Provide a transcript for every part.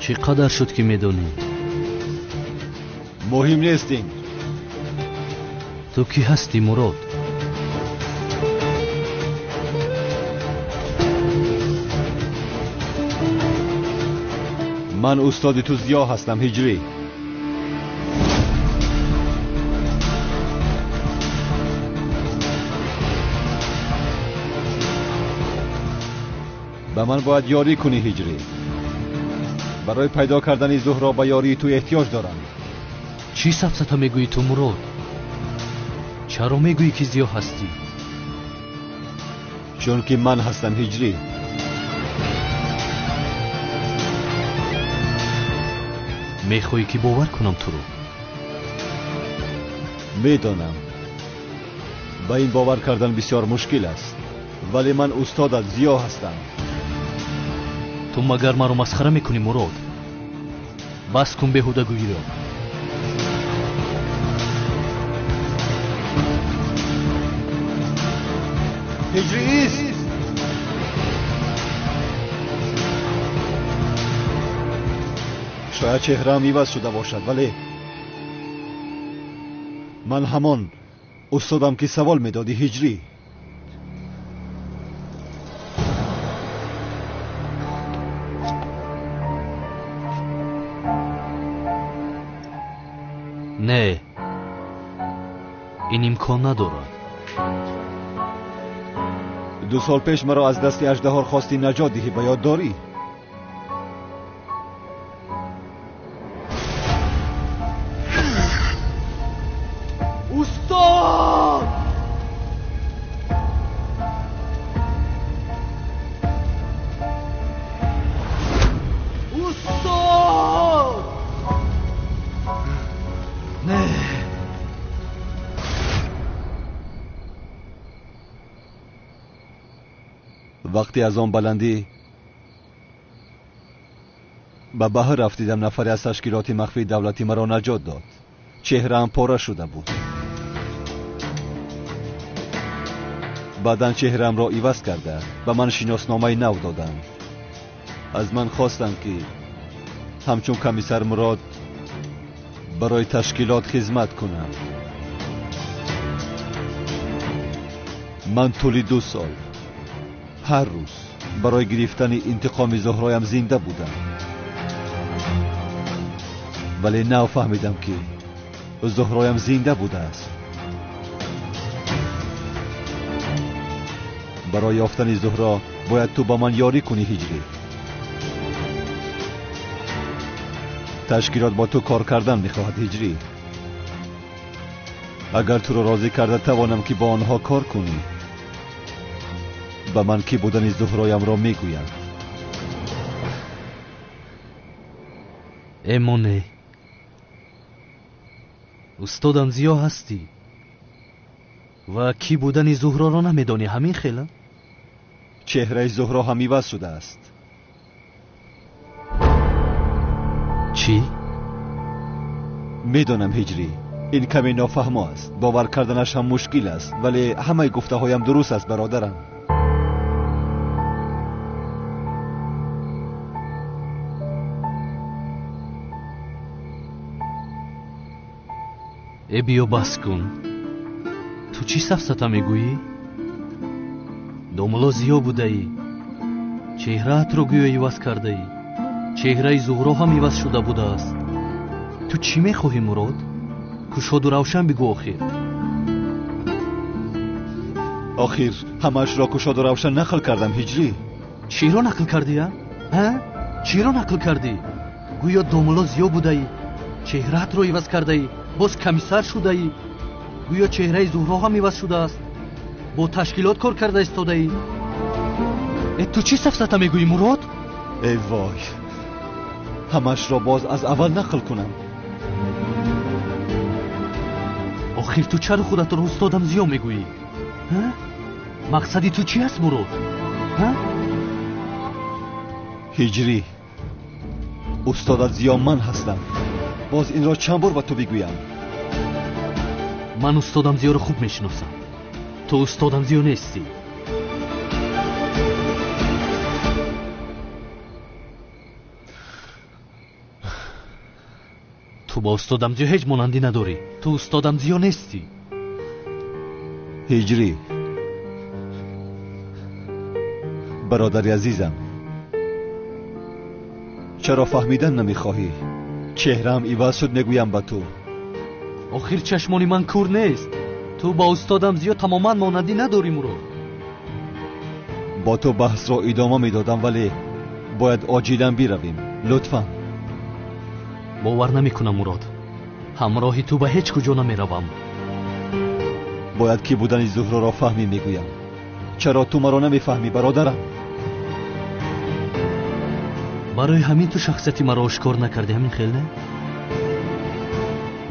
Чӣ қадар шуд ки медонӣ? Муҳим нест ин. Ту кӣ ҳастӣ, Мурод? Ман устоди ту Зиё ҳастам, Ҳиҷрӣ. Ба ман бояд ёрӣ кунӣ, Ҳиҷрӣ. Барои пайдо кардани Зуҳро ба ёрии ту эҳтиёҷ дорам. Чӣ сафсата мегӯӣ ту, Мурод? Чаро мегӯӣ ки Зиё ҳастӣ? Чунки ман ҳастам, Ҳиҷрӣ. Мехоҳӣ ки бовар кунам туро? Медонам, ба ин бовар кардан бисёр мушкил аст, вале ман устодат Зиё ҳастам. Ту магар маро масхара мекунӣ, Мурод? Бас кун беҳудагӯиро. Ҳиҷрӣ ист! Шояд чеҳраам иваз шуда бошад, вале ман ҳамон устодам ки савол медодӣ, Ҳиҷрӣ. Не, ин имкон надорад. 2 сол пеш маро аз дасти аждаҳор хости наҷот диҳӣ, ба ёд дорӣ? Устод! Устод! Не. Вақте аз он баландӣ ба баҳр рафтидам, нафаре аз ташкилоти махфии давлатӣ маро наҷот дод. Чеҳраам пора шуда буд. Баъдан чеҳраамро иваз карда ба ман шиносномаи нав доданд. Аз ман хостанд, ки ҳамчун комиссар Мурод барои ташкилот хизмат кунам. Ман тӯли 2 сол ҳар рӯз барои гирифтани интиқоми Зуҳроям зинда будам, вале нав фаҳмидам, ки Зуҳроям зинда будааст. Барои ёфтани Зуҳро бояд ту ба ман ёрӣ кунӣ, Ҳиҷрӣ. Ташкилот бо ту кор кардан мехоҳад, Ҳиҷрӣ. Агар туро розӣ карда тавонам, ки бо онҳо кор кунӣ, ба ман кӣ будани Зуҳроямро мегӯянд. Эмоне, устодам Зиё ҳастӣ ва кӣ будани Зуҳроро намедонӣ, ҳамин хела? Чеҳраи Зуҳро ҳам иваз шудааст. Чӣ? Медонам, Ҳиҷрӣ, ин каме нофаҳмо аст, бовар карданаш ҳам мушкил аст, вале ҳамаи гуфтаҳоям дуруст аст, бародарам. Э, биё бас кун. Ту чӣ сафсата мегӯӣ? Домулло Зиё будаӣ, чеҳраатро гӯё иваз кардаӣ, чеҳраи Зуҳро ҳам иваз шуда будааст. Ту чӣ мехоҳӣ, Мурод? Кушоду равшан бигӯ охир. Охир ҳамаашро кушоду равшан нақл кардам, Ҳиҷрӣ. Чиро нақл кардӣ, а? Чиро нақл кардӣ? Гӯё домулло Зиё будаӣ, чеҳраатро иваз кардаӣ, боз комиссар шудаӣ, гӯё чеҳраи Зуҳро ҳам иваз шудааст, бо ташкилот кор карда истодаӣ. Э, ту чӣ сафсата мегӯӣ, Мурод? Эй вой, ҳамаашро боз аз аввал нақл кунам. Охир ту чаро худатро устодам Зиё мегӯӣ? Мақсади ту чӣ аст, Мурод? Ҳиҷрӣ, устодат Зиё ман ҳастам. Боз инро чанд бор ба ту бигӯям? Ман устодам Зиёро хуб мешиносам. Ту устодам Зиё нестӣ. Ту ба устодам Зиё ҳеҷ монандӣ надорӣ. Ту устодам Зиё нестӣ. Ҳиҷрӣ, бародари азизам, чаро фаҳмидан намехоҳӣ? Чеҳраам иваз шуд, мегӯям ба ту. Охир чашмони ман кур нест. Ту ба устодам Зиё тамоман монандӣ надорӣ, Мурод. Бо ту баҳсро идома медодам, вале бояд оҷилан биравем. Лутфан. Бовар намекунам, Мурод. Ҳамроҳи ту ба ҳеҷ куҷо намеравам. Бояд ки будани Зуҳроро фаҳмӣ, мегӯям. Чаро ту маро намефаҳмӣ, бародарам? Барои ҳамин ту шахсияти маро ошкор накардӣ, ҳамин хел не?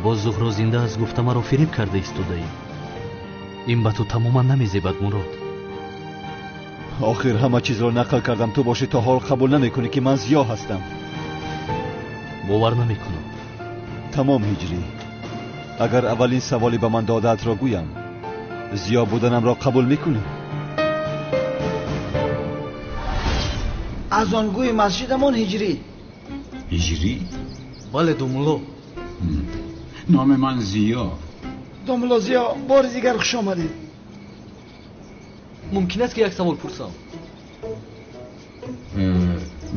Боз Зуҳро зинда аст гуфта маро фиреб карда истодаӣ. Ин ба ту тамоман намезебад, Мурод. Охир ҳама чизро нақл кардам, ту бошӣ то ҳол қабул намекунӣ ки ман Зиё ҳастам. Бовар намекунам. Тамом, Ҳиҷрӣ. Агар аввалин саволе ба ман додаатро гӯям, Зиё буданамро қабул мекунӣ? Аз он гӯи масҷидамон Ҳиҷрӣ. Ҳиҷрӣ? Бале, домулло. Номи ман Зиё. Домулло Зиё, бори дигар хуш омадед. Мумкин аст ки як савол пурсам?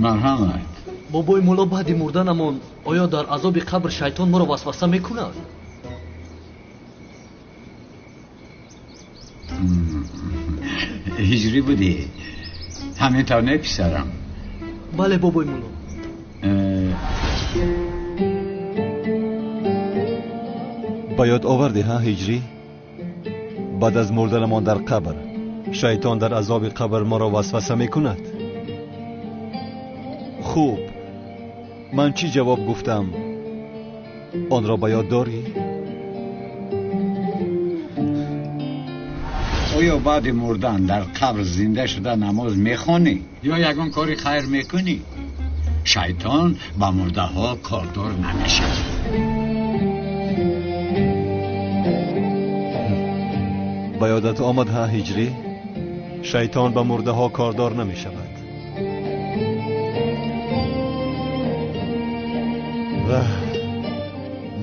Марҳамат. Бобои мулло, баъди мурданамон оё дар азоби қабр шайтон моро васваса мекунад? Ҳиҷрӣ будӣ? Ҳамин тавр не, писарам? Бале, бобои мулло. Ба ёд овардӣ, ҳа, Ҳиҷрӣ? Баъд аз мурданамон дар қабр шайтон дар азоби қабр моро васваса мекунад. Хуб, ман чӣ ҷавоб гуфтам? Онро ба ёд дорӣ? Оё баъди мурдан дар қабр зинда шуда намоз мехонӣ ё ягон кори хайр мекунӣ? Шайтон ба мурдаҳо кордор намешавад. Ба ёдат омад, ҳа, Ҳиҷрӣ? Шайтон ба мурдаҳо кордор намешавад. Ва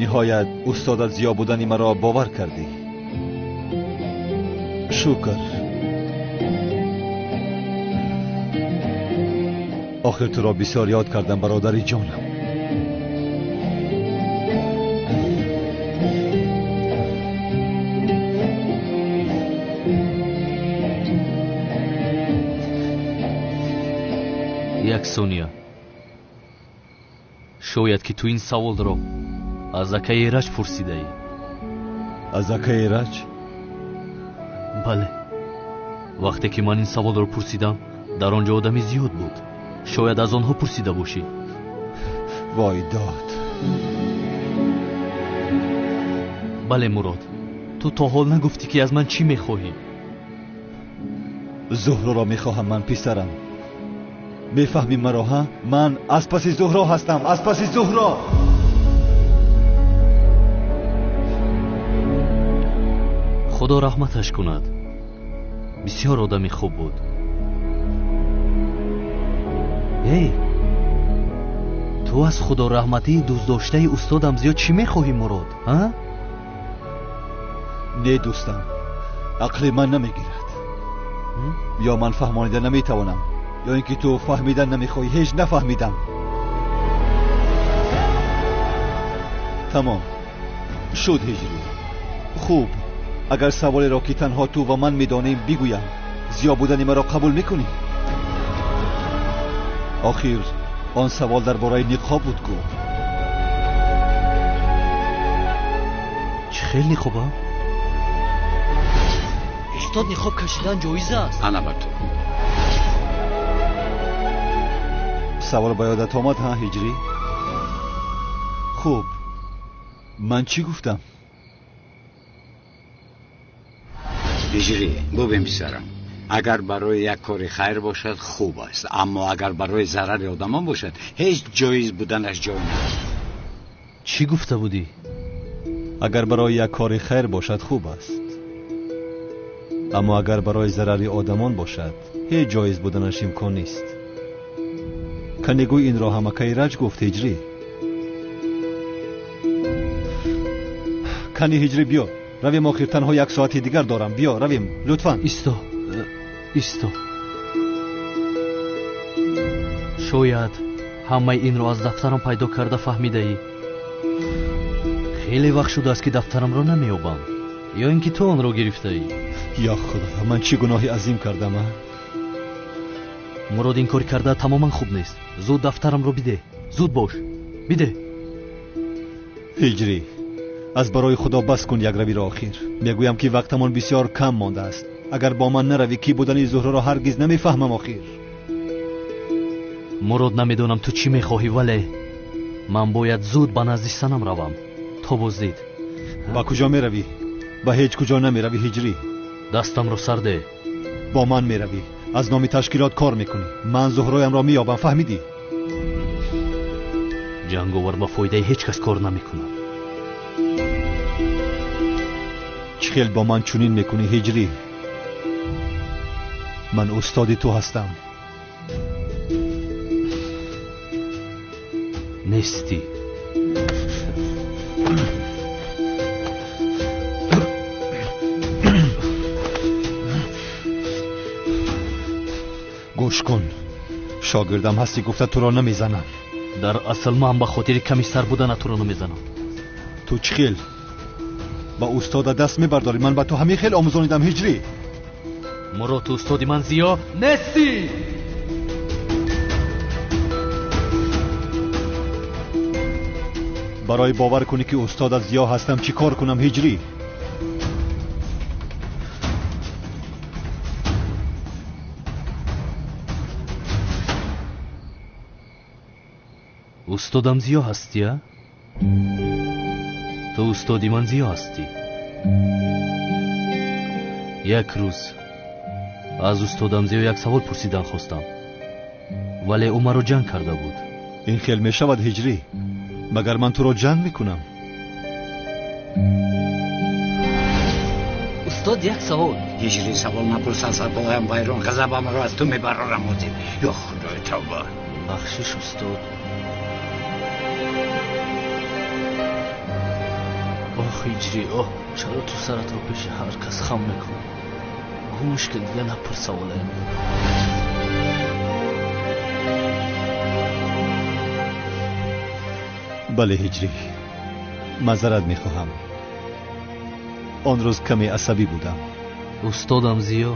ниҳоят устодат Зиё будани маро бовар кардӣ. Шукр. Охир туро бисёр ёд кардам, бародари ҷонам. Як сония. Шояд ки ту ин саволро аз акаи Эраҷ пурсидаӣ. Аз акаи Эраҷ? Бале. Вақте ки ман ин саволро пурсидам, дар он ҷо одами зиёд буд. Шояд аз онҳо пурсида бошӣ. Вой дод. Бале, Мурод, ту то ҳол нагуфтӣ ки аз ман чӣ мехоҳӣ. Зуҳроро мехоҳам ман, писарам. Мефаҳмӣ маро, ҳа? Ман аз паси Зуҳро ҳастам, аз паси Зуҳро. Худо раҳматаш кунад. Бисёр одами хуб буд. Эй, ту аз худораҳматии дӯстдоштаи устодам зиёд чӣ мехоҳӣ, Мурод, ҳа? Не, дӯстам, ақли ман намегирад. Ё ман фаҳмонида наметавонам, ё ин ки ту фаҳмидан намехоҳӣ. Ҳеҷ нафаҳмидам. Тамом шуд, Ҳиҷрӣ. Хуб, агар саволеро ки танҳо ту ва ман медонем бигӯям, Зиё будани маро қабул мекунӣ? Охир он савол дар бораи ниқоб буд ку. Чӣ хел ниқоба? Устод, ниқоб кашидан ҷоиз аст? Ана ба ту. Савол ба ёдат омад, ҳа, Ҳиҷрӣ? Хуб, ман чӣ гуфтам? Ҳиҷрӣ, бубин писарам, агар барои як кори хайр бошад хуб аст, аммо агар барои зарари одамон бошад ҳеҷ ҷоиз буданаш ҷой надорад. Чӣ гуфта будӣ? Агар барои як кори хайр бошад хуб аст, аммо агар барои зарари одамон бошад ҳеҷ ҷоиз буданаш имкон нест. Канегӯй инро ҳамакаи Раҷ гуфт, Ҳиҷрӣ. Кани ҳиҷрӣ, биё равем, охир танҳо як соати дигар дорам. Биё равем, лутфан. Исто, исто. Шояд ҳамаи инро аз дафтарам пайдо карда фаҳмидаӣ. Хеле вақт шудааст, ки дафтарамро намеёбам. Ё ин ки ту онро гирифтаӣ? Ё Худо, ман чӣ гуноҳи азим кардам, а? Мурод, ин кори карда тамоман хуб нест. Зуд дафтарамро бидеҳ. Зуд бош, бидеҳ. Ҳиҷрӣ, аз барои Худо бас кун якравиро охир. Мегӯям, ки вақтамон бисёр кам мондааст. Агар бо ман наравӣ, кӣ будани Зуҳроро ҳаргиз намефаҳмам охир. Мурод, намедонам ту чӣ мехоҳӣ, вале ман бояд зуд ба назди санам равам то боздид. Ба куҷо меравӣ? Ба ҳеҷ куҷо намеравӣ, ҳиҷрӣ. Дастамро сар деҳ. Бо ман меравӣ. Аз номи ташкилот кор мекунӣ. Ман Зуҳроямро меёбам, фаҳмидӣ? Ҷанговар ба фоидаи ҳеҷ кас кор намекунад. Чӣ хел бо ман чунин мекунӣ, ҳиҷрӣ? Ман устоди ту ҳастам. Нестӣ. Гӯш кун, шогирдам ҳастӣ гуфта туро намезанам. Дар асл ман ба хотири комиссар будана туро намезанам. Ту чӣ хел ба устода даст мебардорӣ? Ман ба ту ҳамин хел омӯзонидам, ҳиҷрӣ. Мурод, ту устоди ман Зиё нестӣ. Барои бовар кунӣ, ки устодат Зиё ҳастам, чӣ кор кунам, ҳиҷрӣ? Устодам Зиё ҳастӣ, а? Ту устоди ман Зиё ҳастӣ. Як рӯз аз устодам Зиё як савол пурсидан хостам, вале ӯ маро ҷанг карда буд. Ин хел мешавад, ҳиҷрӣ? Магар ман туро ҷанг мекунам? Устод, як савол. Ҳиҷрӣ, савол напурс, асабоям вайрон, ғазабамро аз ту мебарорам ҳозир. Ё Худои тавба. Бахшиш, устод. Оҳ, ҳиҷрӣ, оҳ, чаро ту саратро пеши ҳар кас хам мекунӣ? Гӯш ки дига напурс саволаям. Бале, ҳиҷрӣ, маъзарат мехоҳам. Он рӯз каме асабӣ будам. Устодам Зиё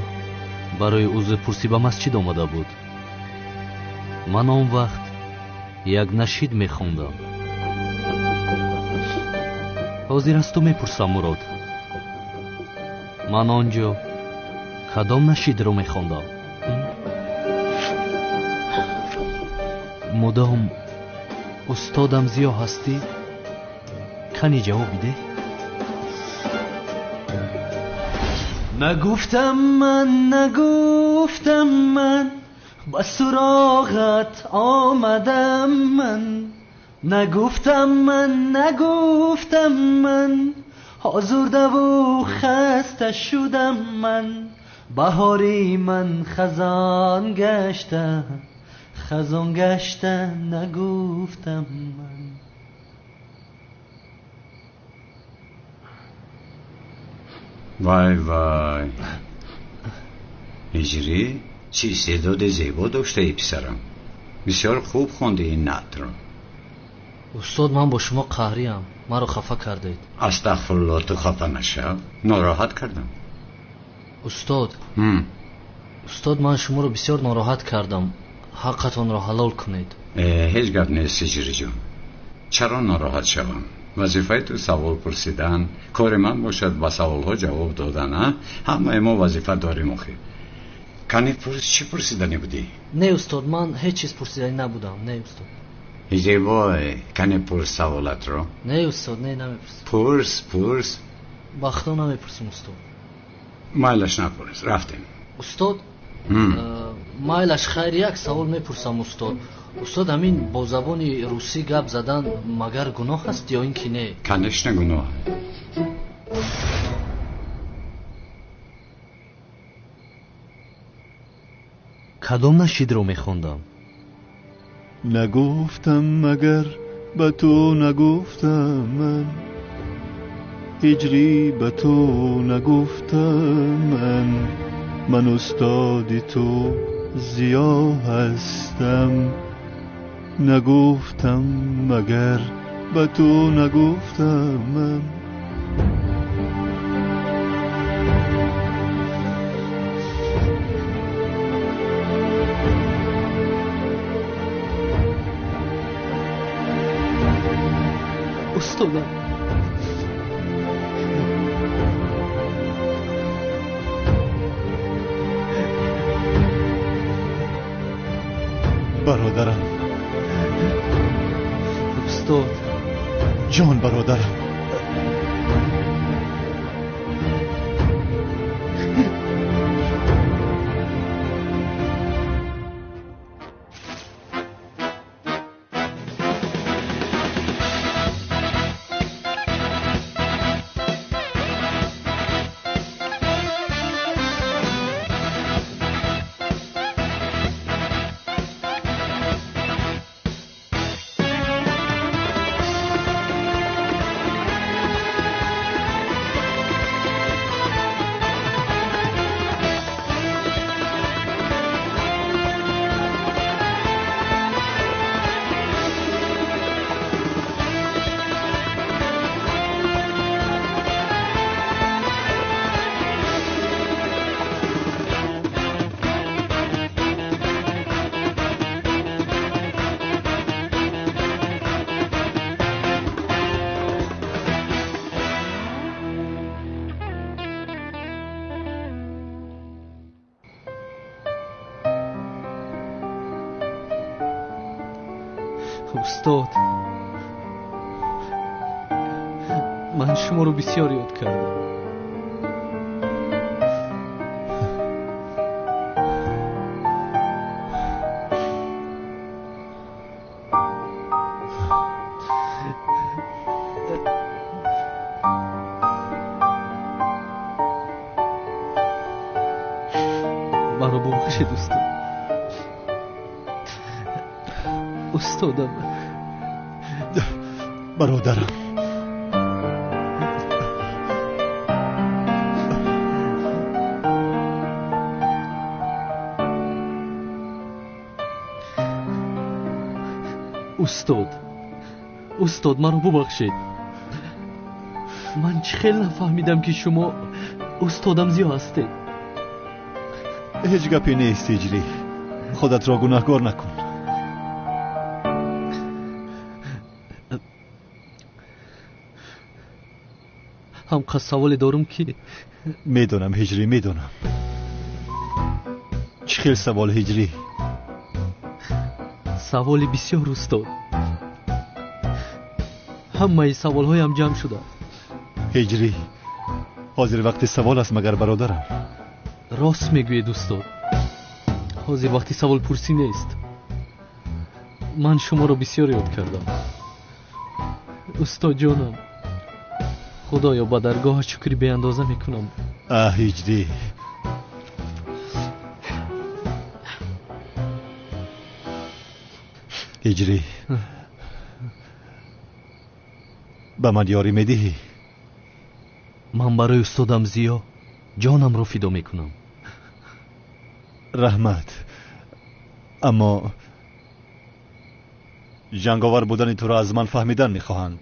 барои узрпурсӣ ба масҷид омада буд. Ман он вақт як нашид мехондам. Ҳозир аз ту мепурсам, Мурод, ман он ҷо кадом нашидро мехондам? Мудом устодам Зиё ҳастӣ? Кани ҷавоб бидеҳ. Нагуфтам ман, нагуфтам ман, ба суроғат омадам ман. Нагуфтам ман, нагуфтам ман, озурдаву хаста шудам ман. Баҳори ман хазон гашта, хазон гашта, нагуфтам ман. Вай вай, ҳиҷрӣ, чӣ истеъдоди зебо доштаи, писарам. Бисёр хуб хонди ин наътро. Устод, ман бо шумо қаҳриям. Маро хафа кардед. Астағфирулло, ту хафа нашав. Нороҳат кардам? Устод, устод, ман шуморо бисёр нороҳат кардам. Ҳаққатонро ҳалол кунед. Ҳеҷ гап нест, ҳиҷриҷон. Чаро нороҳат шавам? Вазифаи ту савол пурсидан, кори ман бошад ба саволҳо ҷавоб додан. А ҳамаи мо вазифа дорем охир. Кани пурс, чӣ пурсиданӣ будӣ? Не, устод, ман ҳеҷ чиз пурсиданӣ набудам. Не, устод. Ҳиҷрибой, кани пурс саволатро. Не, устод, не, намепурсам. Пурс, пурс. Ба худо намепурсам, устод. Майлаш, напурс, рафтем. Устод, майлаш, хайр, як савол мепурсам, устод. Устод, ҳамин бо забони русӣ гап задан магар гуноҳ аст ё ин ки не? Конечно, гуноҳ. Кадом нашидро мехондам? Нагуфтам, магар ба ту нагуфтам ман. Ҳиҷрӣ ба ту нагуфтам ман, ман устоди ту Зиё ҳастам. Нагуфтам магар ба ту нагуфтам ман. Устодам, бародарам. Устод ҷон, бародарам. Устод, ман шуморо бисёр ёд кардам. Маро бубахшед, устод. Устодам. Бародарам. Устод, устод, маро бубахшед. Ман чӣ хел нафаҳмидам, ки шумо устодам Зиё ҳастед. Ҳеҷ гапе нест, Ҳиҷрӣ. Худатро гунаҳкор накун. Ҳамқа саволе дорум, ки медонам, Ҳиҷрӣ, медонам. Чӣ хел савол, Ҳиҷрӣ? Саволи бисёр, устод. Ҳамаи саволҳоям ҷамъ шуданд. Ҳиҷрӣ, ҳозир вақти савол аст магар, бародарам? Рост мегӯед, устод. Ҳозир вақти саволпурсӣ нест. Ман шуморо бисёр ёд кардам, устодҷонам. Худоё, ба даргоҳа шукри беандоза мекунам. Аҳ, Ҳиҷрӣ, Ҳиҷрӣ, ба ман ёрӣ медиҳӣ? Ман барои устодам Зиё ҷонамро фидо мекунам. Раҳмат, аммо ҷанговар будани туро аз ман фаҳмидан мехоҳанд.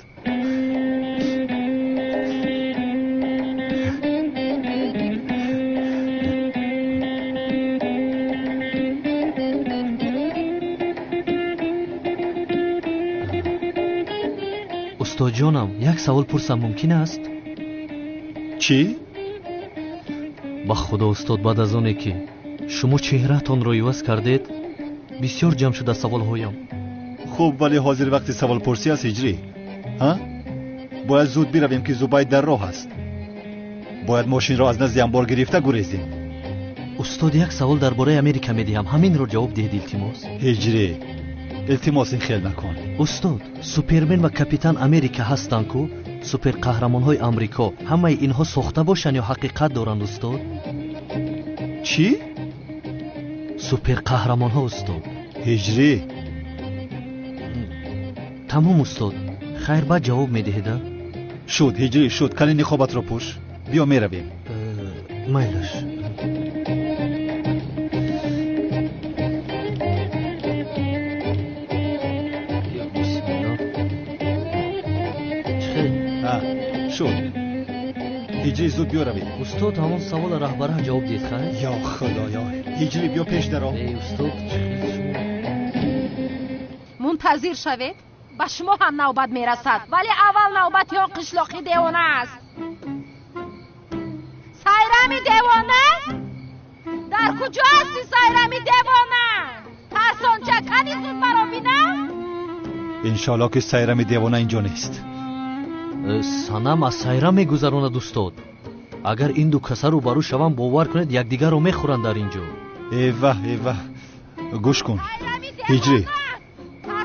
Устодҷонам, як савол пурсам мумкин аст? Чӣ? Ба худо, устод, баъд аз оне ки шумо чеҳраатонро иваз кардед, бисёр ҷамъ шуда саволҳоям. Хуб, вале ҳозир вақти саволпурсӣ аст, Ҳиҷрӣ. Ҳа? Бояд зуд биравем, ки Зубайд дар роҳ аст. Бояд мошинро аз назди амбор гирифта гурезем. Устод, як савол дар бораи Америка медиҳам, ҳаминро ҷавоб диҳед, илтимос. Ҳиҷрӣ, илтимос, ин хел накун. Устод, Супермен ва Капитан Америка ҳастанд ку, суперқаҳрамонҳои Амрико. Ҳамаи инҳо сохта бошанд ё ҳақиқат доранд, устод? Чӣ? Суперқаҳрамонҳо, устод. Ҳиҷрӣ. Тамом, устод. Хайр, баъд ҷавоб медиҳед, а? Шуд, ҳиҷрӣ, шуд. Кани ниқобатро пӯш. Биё меравем. Майлаш. Шуд. Ҳиҷрӣ, зуд биё равем. Устод, ҳамон савола раҳбара ҷавоб диҳед, хайр? Ё худоё, ҳиҷрӣ, биё пеш даро. Эй устод, чӣ хел шумо? Мунтазир шавед, ба шумо ҳам навбат мерасад, вале аввал навбати он қишлоқи девона аст. Сайрами девона? Дар куҷо ҳасти, Сайрами девона? Тарсонча, кани зуд маро бинам? Иншоалло ки Сайрами девона инҷо нест. Санам аз Сайрам мегузаронад, устод. Агар ин ду каса рӯбарӯ шаванд, бовар кунед, якдигарро мехӯранд дар ин ҷо. Эваҳ, эваҳ, гӯш кун ҳиҷрӣ,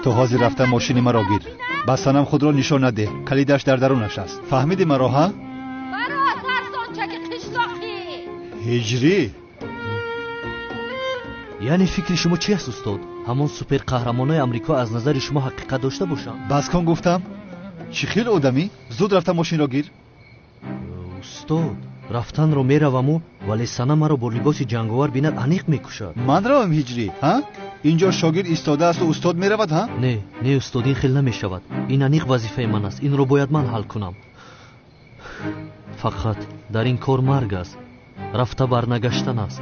ту ҳозир рафта мошини маро гир. Ба Санам худро нишон надеҳ, калидаш дар дарунаш аст. Фаҳмидӣ маро, ҳа? Баро, тарсончаки қишлоқӣ. Ҳиҷрӣ, яъне фикри шумо чи аст, устод? Ҳамон суперқаҳрамонои Амрико аз назари шумо ҳақиқат дошта бошанд? Бас кун гуфтам. Чӣ хел одамӣ? Зуд рафта мошинро гир. Устод, рафтанро мераваму, вале Санам маро бо либоси ҷанговар бинад, аниқ мекушад. Ман равам, ҳиҷрӣ, ҳа? Инҷо шогирд истодаасту устод меравад, ҳа? Не, не, устод, ин хел намешавад. Ин аниқ вазифаи ман аст, инро бояд ман ҳал кунам. Фақат дар ин кор марг аст, рафта барнагаштан аст.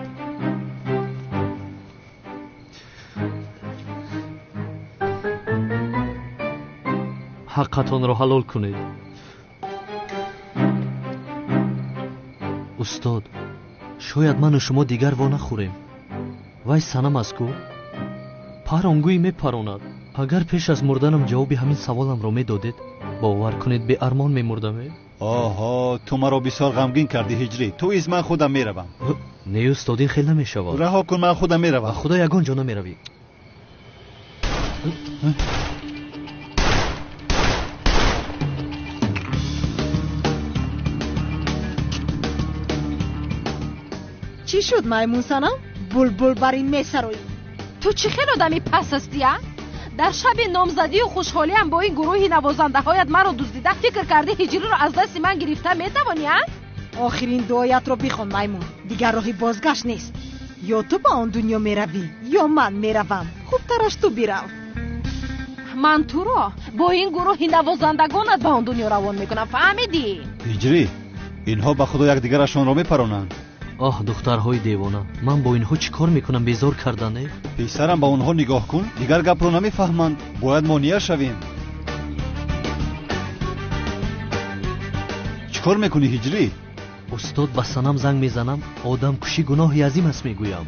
Ҳаққатонро ҳалол кунед. Устод, шояд ману шумо дигар во нахӯрем. Вай Санам аст ку? Паронгӯй мепаронад. Агар пеш аз мурданам ҷавоби ҳамин саволамро медодед, бовар кунед, беармон мемурдам. Оҳо, ту маро бисёр ғамгин кардӣ, ҳиҷрӣ. Ту из ман худам меравам. Не, устод, ин хел намешавад. Раҳо кун, ман худам меравам. Ба худо ягон ҷо намеравӣ. Чӣ шуд, маймун Санам? Булбул бар ин месароӣ. Ту чӣ хел одами пас ҳастӣ, а? Дар шаби номзадию хушҳолиам бо ин гурӯҳи навозандаҳоят маро дуздида, фикр кардӣ ҳиҷриро аз дасти ман гирифта метавонӣ, а? Охирин дуоятро бихон, маймун. Дигар роҳи бозгашт нест. Ё ту ба он дунё меравӣ, ё ман меравам. Хубтараш ту бирав. Ман туро бо ин гурӯҳи навозандагонат ба он дунё равон мекунам, фаҳмидӣ? Ҳиҷрӣ, инҳо ба худо якдигарашонро мепаронанд. Оҳ, духтарҳои девона, ман бо инҳо чӣ кор мекунам, безор кардане? Писарам, ба онҳо нигоҳ кун, дигар гапро намефаҳманд. Бояд монеа шавем. Чӣ кор мекунӣ, ҳиҷрӣ? Устод, ба Санам занг мезанам, одамкушӣ гуноҳи азим аст, мегӯям.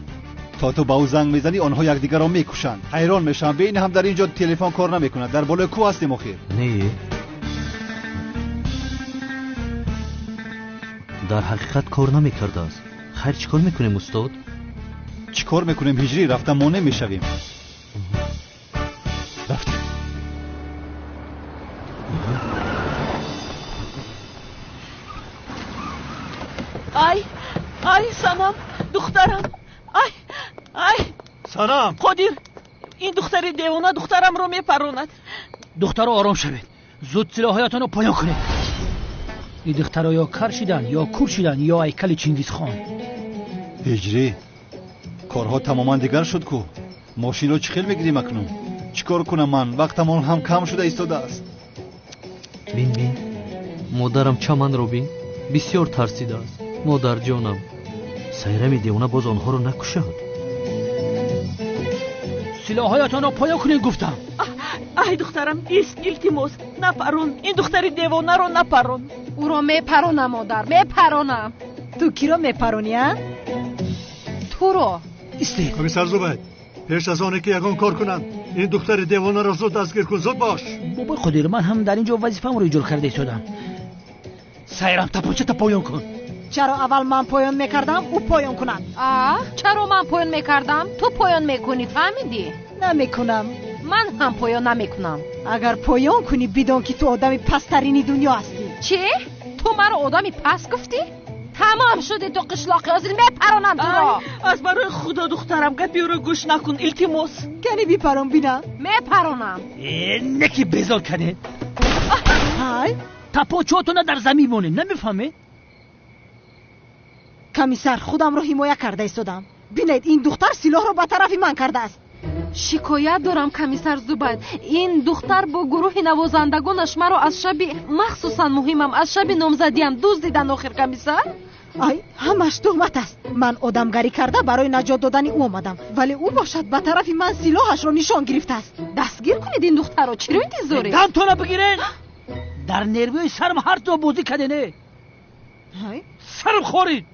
То ту ба ӯ занг мезанӣ, онҳо якдигарро мекушанд. Ҳайрон мешавам, бе ин ҳам дар ин ҷо телефон кор намекунад. Дар болои кӯҳ ҳастем охир. Не, дар ҳақиқат кор намекардааст. Хайр, чӣ кор мекунем, устод? Чӣ кор мекунем, ҳиҷрӣ? Рафта монеъ мешавем. Рафтем. Ай, ай, Санам, духтарам, ай, ай. Санам! Қодир, ин духтари девона духтарамро мепаронад. Духтаро, ором шавед, зуд силоҳоятонро поён кунед. Ин духтаро ё кар шидан, ё кур шидан, ё ҳайкали Чингизхон. Ҳиҷрӣ, корҳо тамоман дигар шуд ку. Мошинро чӣ хел мегирем акнун? Чӣ кор кунам ман? Вақтамон ҳам кам шуда истодааст. Бин, бин, модарам, чаманро бин, бисёр тарсидааст. Модарҷонам, Сайрами девона боз онҳоро накушад. Силоҳоятонро поён кунед, гуфтам. Ай, духтарам, ист, илтимос, напарон, ин духтари девонаро напарон. Ӯро мепаронам, модар, мепаронам. Ту киро мепаронӣ, а? Туро. Истед. Комиссар Зубайд, пеш аз оне ки ягон кор кунанд, ин духтари девонаро зуд дастгир кун, зуд бош. Бобои Қодир, ман ҳам дар ин ҷо вазифаамро иҷро карда истодам. Сайрам, тапончата поён кун. Чаро аввал ман поён мекардам, ӯ поён кунад? А, чаро ман поён мекардам, ту поён мекунӣ, фаҳмидӣ? Намекунам. Ман ҳам поён намекунам. Агар поён кунӣ, бидон ки ту одами пасттарини дунё ҳастӣ. Чӣ? Ту маро одами паст гуфтӣ? Тамом шуди ту қишлоқи, ҳозир мепаронам туро. Аз барои худо, духтарам, гапи ӯро гӯш накун, илтимос. Кани бипарон, бинам. Мепаронам. Э, неки безор кардед. Ҳай, Тапочотона дар замин монед, намефаҳмед? Комиссар, худамро ҳимоя карда истодам. Бинед, ин духтар силоҳро ба тарафи ман кардааст. Шикоят дорам, комиссар Зубайд. Ин духтар бо гурӯҳи навозандагонаш маро аз шаби махсусан муҳимам, аз шаби номзадиам дуздидан охир, комиссар. Ай, ҳамаш туҳмат аст. Ман одамгарӣ карда барои наҷот додани ӯ омадам, вале ӯ бошад ба тарафи ман силоҳашро нишон гирифтааст. Дастгир кунед ин духтарро, чиро интизоред? Дамтона бигиред! Дар нервҳои сарам ҳар то бозӣ кардене. Сарам хорид.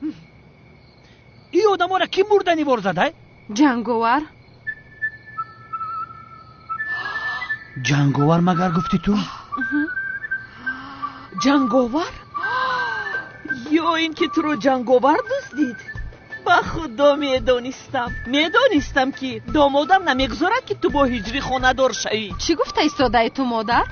Ин одаморо кӣ мурдани вор зада? Ҷанговар. Ҷанговар магар гуфтӣ ту? Ҷанговар? Ё ин ки туро ҷанговар дуздид? Ба худо медонистам, медонистам ки домодам намегузорад ки ту бо ҳиҷрӣ хонадор шавӣ. Чӣ гуфта истодаи ту, модар?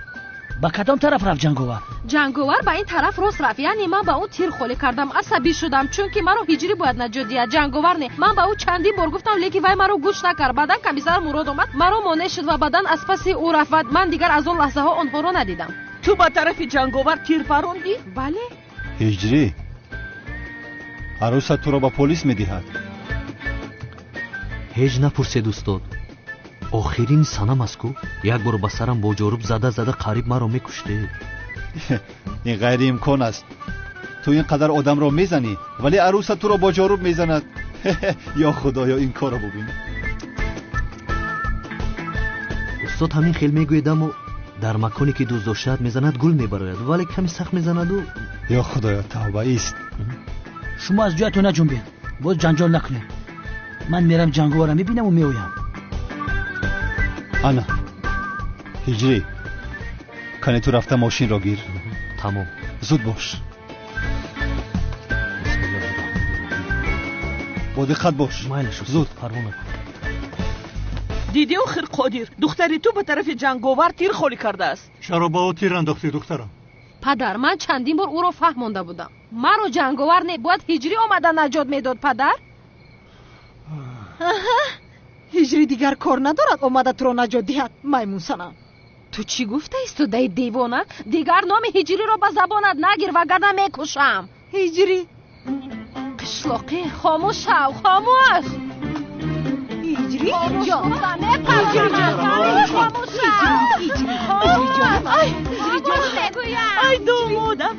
Ба кадом тараф рафт ҷанговар? Ҷанговар ба ин тараф рост рафт. Яъне ман ба ӯ тир холӣ кардам, асабӣ шудам, чунки маро ҳиҷрӣ бояд наҷот диҳад, ҷанговар не. Ман ба ӯ чандин бор гуфтам, лекин вай маро гӯш накард. Баъдан комиссар Мурод омад, маро монеъ шуд ва баъдан аз паси ӯ рафт ва ман дигар аз он лаҳзаҳо онҳоро надидам. Ту ба тарафи ҷанговар тир парондӣ? Бале. Ҳиҷрӣ, арӯсат туро ба полис медиҳад. Ҳеҷ напурсед, устод. Охирин санам аст ку. Як бор ба сарам бо ҷоруб зада зада қариб маро мекуштед. Ин ғайриимкон аст. Ту ин қадар одамро мезанӣ, вале арӯсат туро бо ҷоруб мезанад. Ё худоё, ин корро бубин. Устод ҳамин хел мегӯед, аммо дар маконе ки дӯст доштаат мезанад гул мебарояд, вале ками сахт мезанаду. Ё худоё, тавба ист. Шумо аз ҷоятон наҷунбед, боз ҷанҷол накунед. Ман мерам ҷанговарро мебинаму меоям. Ана, ҳиҷрӣ, кане ту рафта мошинро гир. Тамом. Зуд бош. Бо диққат бош. Майлаш, зуд. Парво накун. Дидӣ охир, Қодир, духтари ту ба тарафи ҷанговар тир холӣ кардааст. Чаро ба ӯ тир андохтӣ, духтарам? Падар, ман чандин бор ӯро фаҳмонда будам. Маро ҷанговар не, бояд ҳиҷрӣ омада наҷот медод, падар. Ҳиҷрӣ дигар кор надорад омада туро наҷот диҳад, маймунсанам. Ту чӣ гуфта истодаи, девона? Дигар номи ҳиҷриро ба забонат нагир, вагарна мекушам. Ҳиҷрӣ. Қишлоқӣ, хомӯш шав, хомӯш. Ҳиҷрӣ ҷон. Ай домодам,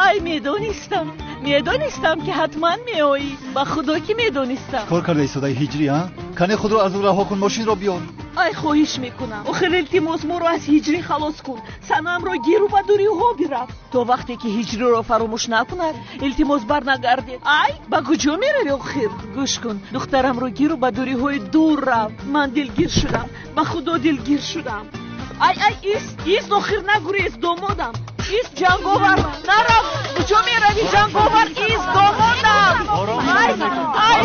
ай медонистам, медонистам ки ҳатман меоӣ. Ба худо ки медонистам. Чикор карда истодаи ҳиҷрӣ, а? Кане худро аз ӯ раҳо кун, мошинро биёр. Ай хоҳиш мекунам, охир илтимос, моро аз ҳиҷрӣ халос кун. Санамро гиру ба дуриҳо бирав. То вақте ки ҳиҷриро фаромӯш накунад, илтимос барнагардед. Ай, ба куҷо меравӣ охир? Гӯш кун, духтарамро гиру ба дуриҳои дур рав. Ман дилгир шудам, ба худо дилгир шудам. Ай, ай, ист, ист, охир нагурез, домодам. Ист, ҷанговар, нарав. Куҷо меравӣ, ҷанговар? Ист, домодам. Ай, ай,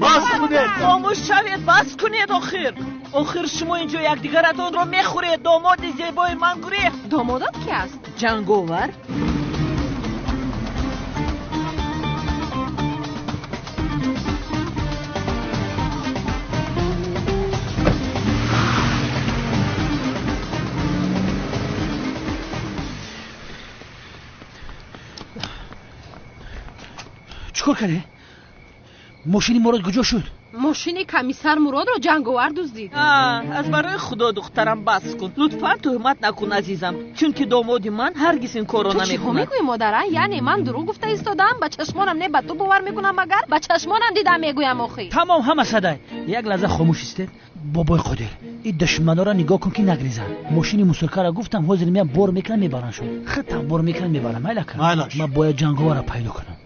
бас кунед. Хомӯш шавед, бас кунед охир. Охир шумо инҷо якдигаратонро мехӯред. Домоди зебои ман гурехт. Домодат ки аст? Ҷанговар. Чӣ кор кардӣ? Мошини Мурод куҷо шуд? Мошини комиссар Муродро ҷанговар дуздид. Аз барои худо, духтарам, бас кун. Лутфан туҳмат накун, азизам, чунки домоди ман ҳаргиз ин корро Ту чиҳо намекунад. мегӯӣ, модара? Яъне ман дурӯғ гуфта истодам? Ба чашмонам не, ба ту бовар мекунам, магар ба чашмонам дидам мегӯям охи. Тамом, ҳама садай. Як лаҳза хомӯш истед. Бобои Қодир, ин душманора нигоҳ кун ки нагрезанд. Мошини мусуркаро гуфтам, ҳозир меям бор мекунам, мебараншон. Хитам бор мекунам, мебарам. Майлака. Майлаш. Ман бояд ҷанговарро пайдо кунам.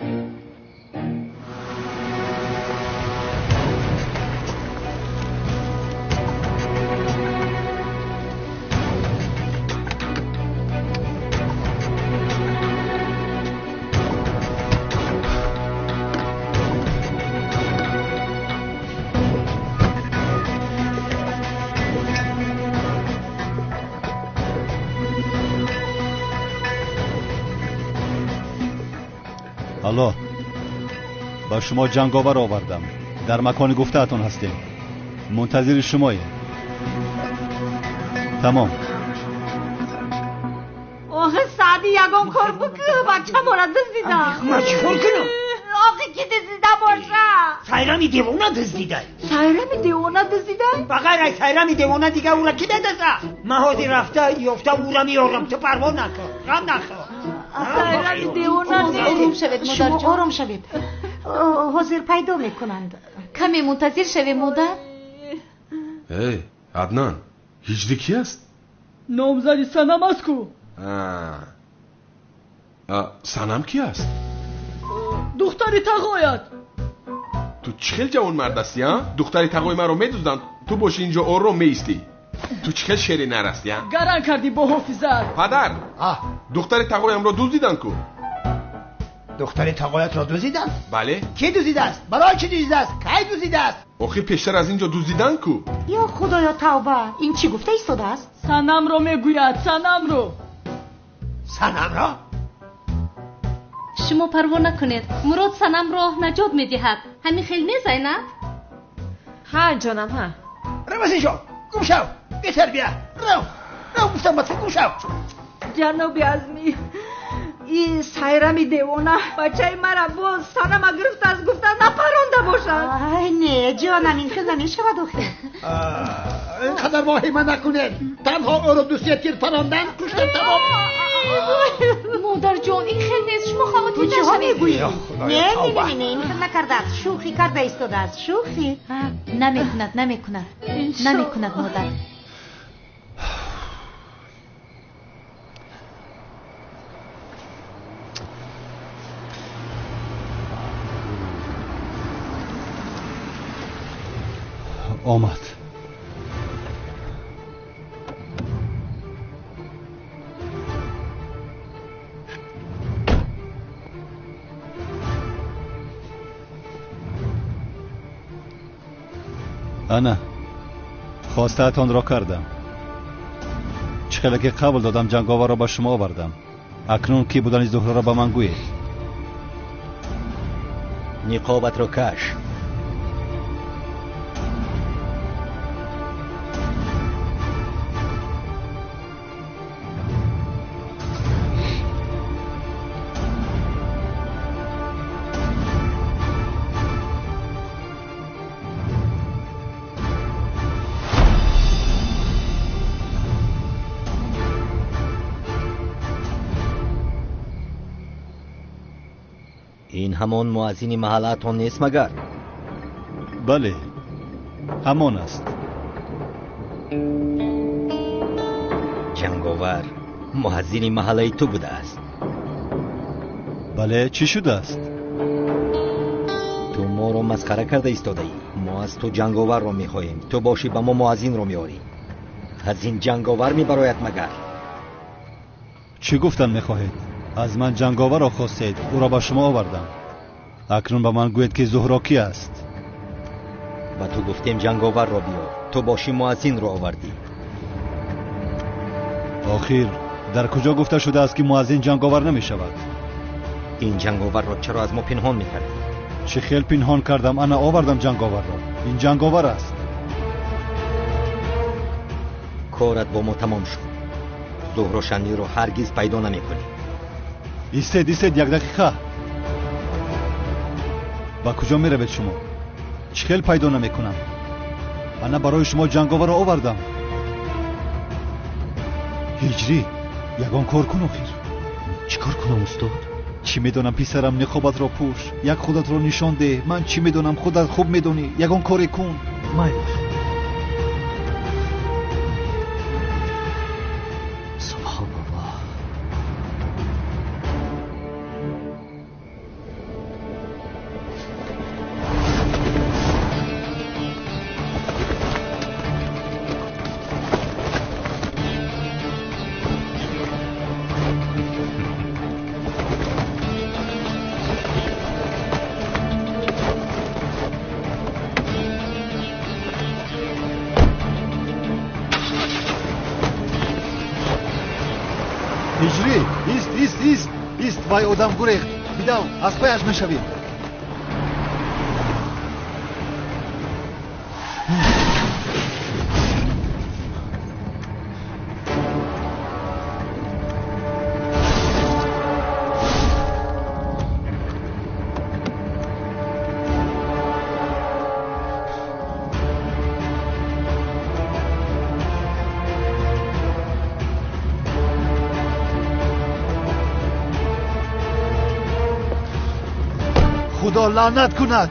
Алло, ба шумо ҷанговар овардам. Дар макони гуфтаатон ҳастем. Мунтазири шумоем. Тамом. Охе Саъди ягон кор бикӯ, бачамора дуздида. Ман чӣ кор кунам? Охе ки дуздида боша? Сайрами девона дуздида. Сайрами девона дуздида? Ба ғайр аз Сайрами девона дига ӯра ки медузда? Ман ҳозир рафта ёфта ӯра меорам, ту парво накун, ғам нахӯр. Сайрами девона. Ором шавед, модарҷон, ором шавед. Ҳозир пайдо мекунанд. Каме мунтазир шавем, модар. Эй, Аднан, ҳиҷри ки аст? Номзади Санам аст ку. Санам ки аст? Духтари тағоят. Ту чӣ хел ҷавонмард ҳастӣ, а? Духтари тағои маро медузданд, ту боши инҷо ором меистӣ. Ту чӣ хел шери нар ҳастӣ, а? Гаран кардӣ бо ҳофизат. Падар, духтари тағоямро дуздиданд ку. Духтари тағоятро дуздиданд? Бале. Кӣ дуздидааст? Барои чӣ дуздидааст? Кай дуздидааст? Охир пештар аз инҷо дуздиданд ку. Ё худоё, тавба! Ин чӣ гуфта истодааст? Санамро мегӯяд, Санамро. Санамро? Шумо парво накунед, Мурод Санамро наҷот медиҳад. Ҳамин хел не, Зайнаб? Ҳа, ҷонам, ҳа. Рав аз инҷо, гум шав, бетарбия. Рав, рав, гуфтам ба ту, гум шав. Ҷаноби Азмӣ, ин Сайрами девона бачаи мара боз Санама гирифтааст, гуфта напаронда бошад. Ай, не, ҷонам, ин хел намешавад охир. Ин қадар воҳима накунед. Танҳо ӯро ду-се тир парондан, куштан, тамом. Модарҷон, ин хел нест, шумо хавотир Ту чиҳо нашавед. мегӯӣ? Худоё, Не, не, тавба. не, не, ин хел накардааст, шӯхӣ карда истодааст, шӯхӣ. Намекунад, намекунад, намекунад, модар. Омад. Ана, хостаатонро кардам. Чӣ хеле ки қабл додам, ҷанговарро ба шумо овардам. Акнун кӣ будани Зуҳроро ба ман гӯед. Ниқобатро каш. Ин ҳамон муаззини маҳаллаатон нест магар? Бале, ҳамон аст. Ҷанговар муаззини маҳаллаи ту будааст. Бале, чӣ шудааст? Ту моро масхара карда истодаӣ. Мо аз ту ҷанговарро мехоҳем, ту бошӣ ба мо муаззинро меорӣ. Аз ин ҷанговар мебарояд магар? Чӣ гуфтан мехоҳед? Аз ман ҷанговарро хостед, ӯро ба шумо овардам. Акнун ба ман гӯед, ки Зуҳро кӣ аст? Ба ту гуфтем ҷанговарро биёр, ту бошӣ муаззинро овардӣ. Охир дар куҷо гуфта шудааст, ки муаззин ҷанговар намешавад? Ин ҷанговарро чаро аз мо пинҳон мекардӣ? Чӣ хел пинҳон кардам? Ана овардам ҷанговарро. Ин ҷанговар аст. Корат бо мо тамом шуд. Зуҳро Шанлиро ҳаргиз пайдо намекунӣ. Истед, истед, як дақиқа. Ба куҷо меравед шумо? Чӣ хел пайдо намекунам? Ана барои шумо ҷанговарро овардам. Ҳиҷрӣ, ягон кор кун охир. Чӣ кор кунам, устод? Чӣ медонам, писарам, ниқобатро пӯш, як худатро нишон деҳ. Ман чӣ медонам, худат хуб медонӣ. Ягон коре кун. Майлаш. Субҳоналлоҳ. Ҳиҷрӣ, ист, ист, ист, ист, вай одам гурехт. Бидав, аз паяш мешавем. Худо лаънат кунад.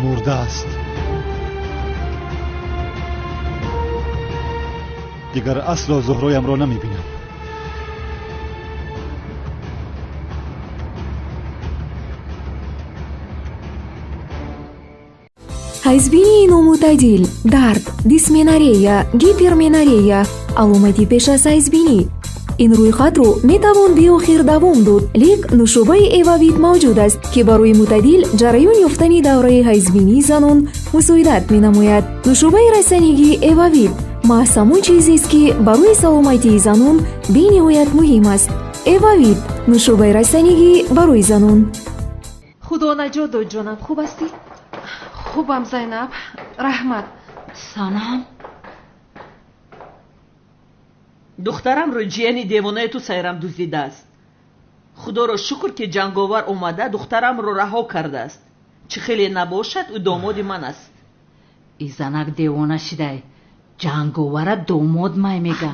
Мурда аст. Дигар асло Зуҳроямро намебинам. Ҳайзбинии номӯътадил, дард, дисменорея, гиперменорея, аломати пеш аз ҳайзбинӣ. Ин рӯйхатро метавон беохир давом дод, лек нӯшобаи Эвавит мавҷуд аст, ки барои мӯътадил ҷараён ёфтани давраи ҳайзбинии занон мусоидат менамояд. Нӯшобаи растанигии Эвавит маҳз ҳамон чизест, ки барои саломатии занон бениҳоят муҳим аст. Эвавит нӯшобаи растанигӣ барои занон. Худо наҷот дод, ҷонам, хуб ҳастӣ? Хубам, Зайнаб, раҳмат. Санам, духтарамро ҷияни девонаи ту Сайрам дуздидааст. Худоро шукр, ки ҷанговар омада духтарамро раҳо кардааст. Чӣ хеле набошад, ӯ домоди ман аст. И занак девона шидай, ҷанговара домод май мега.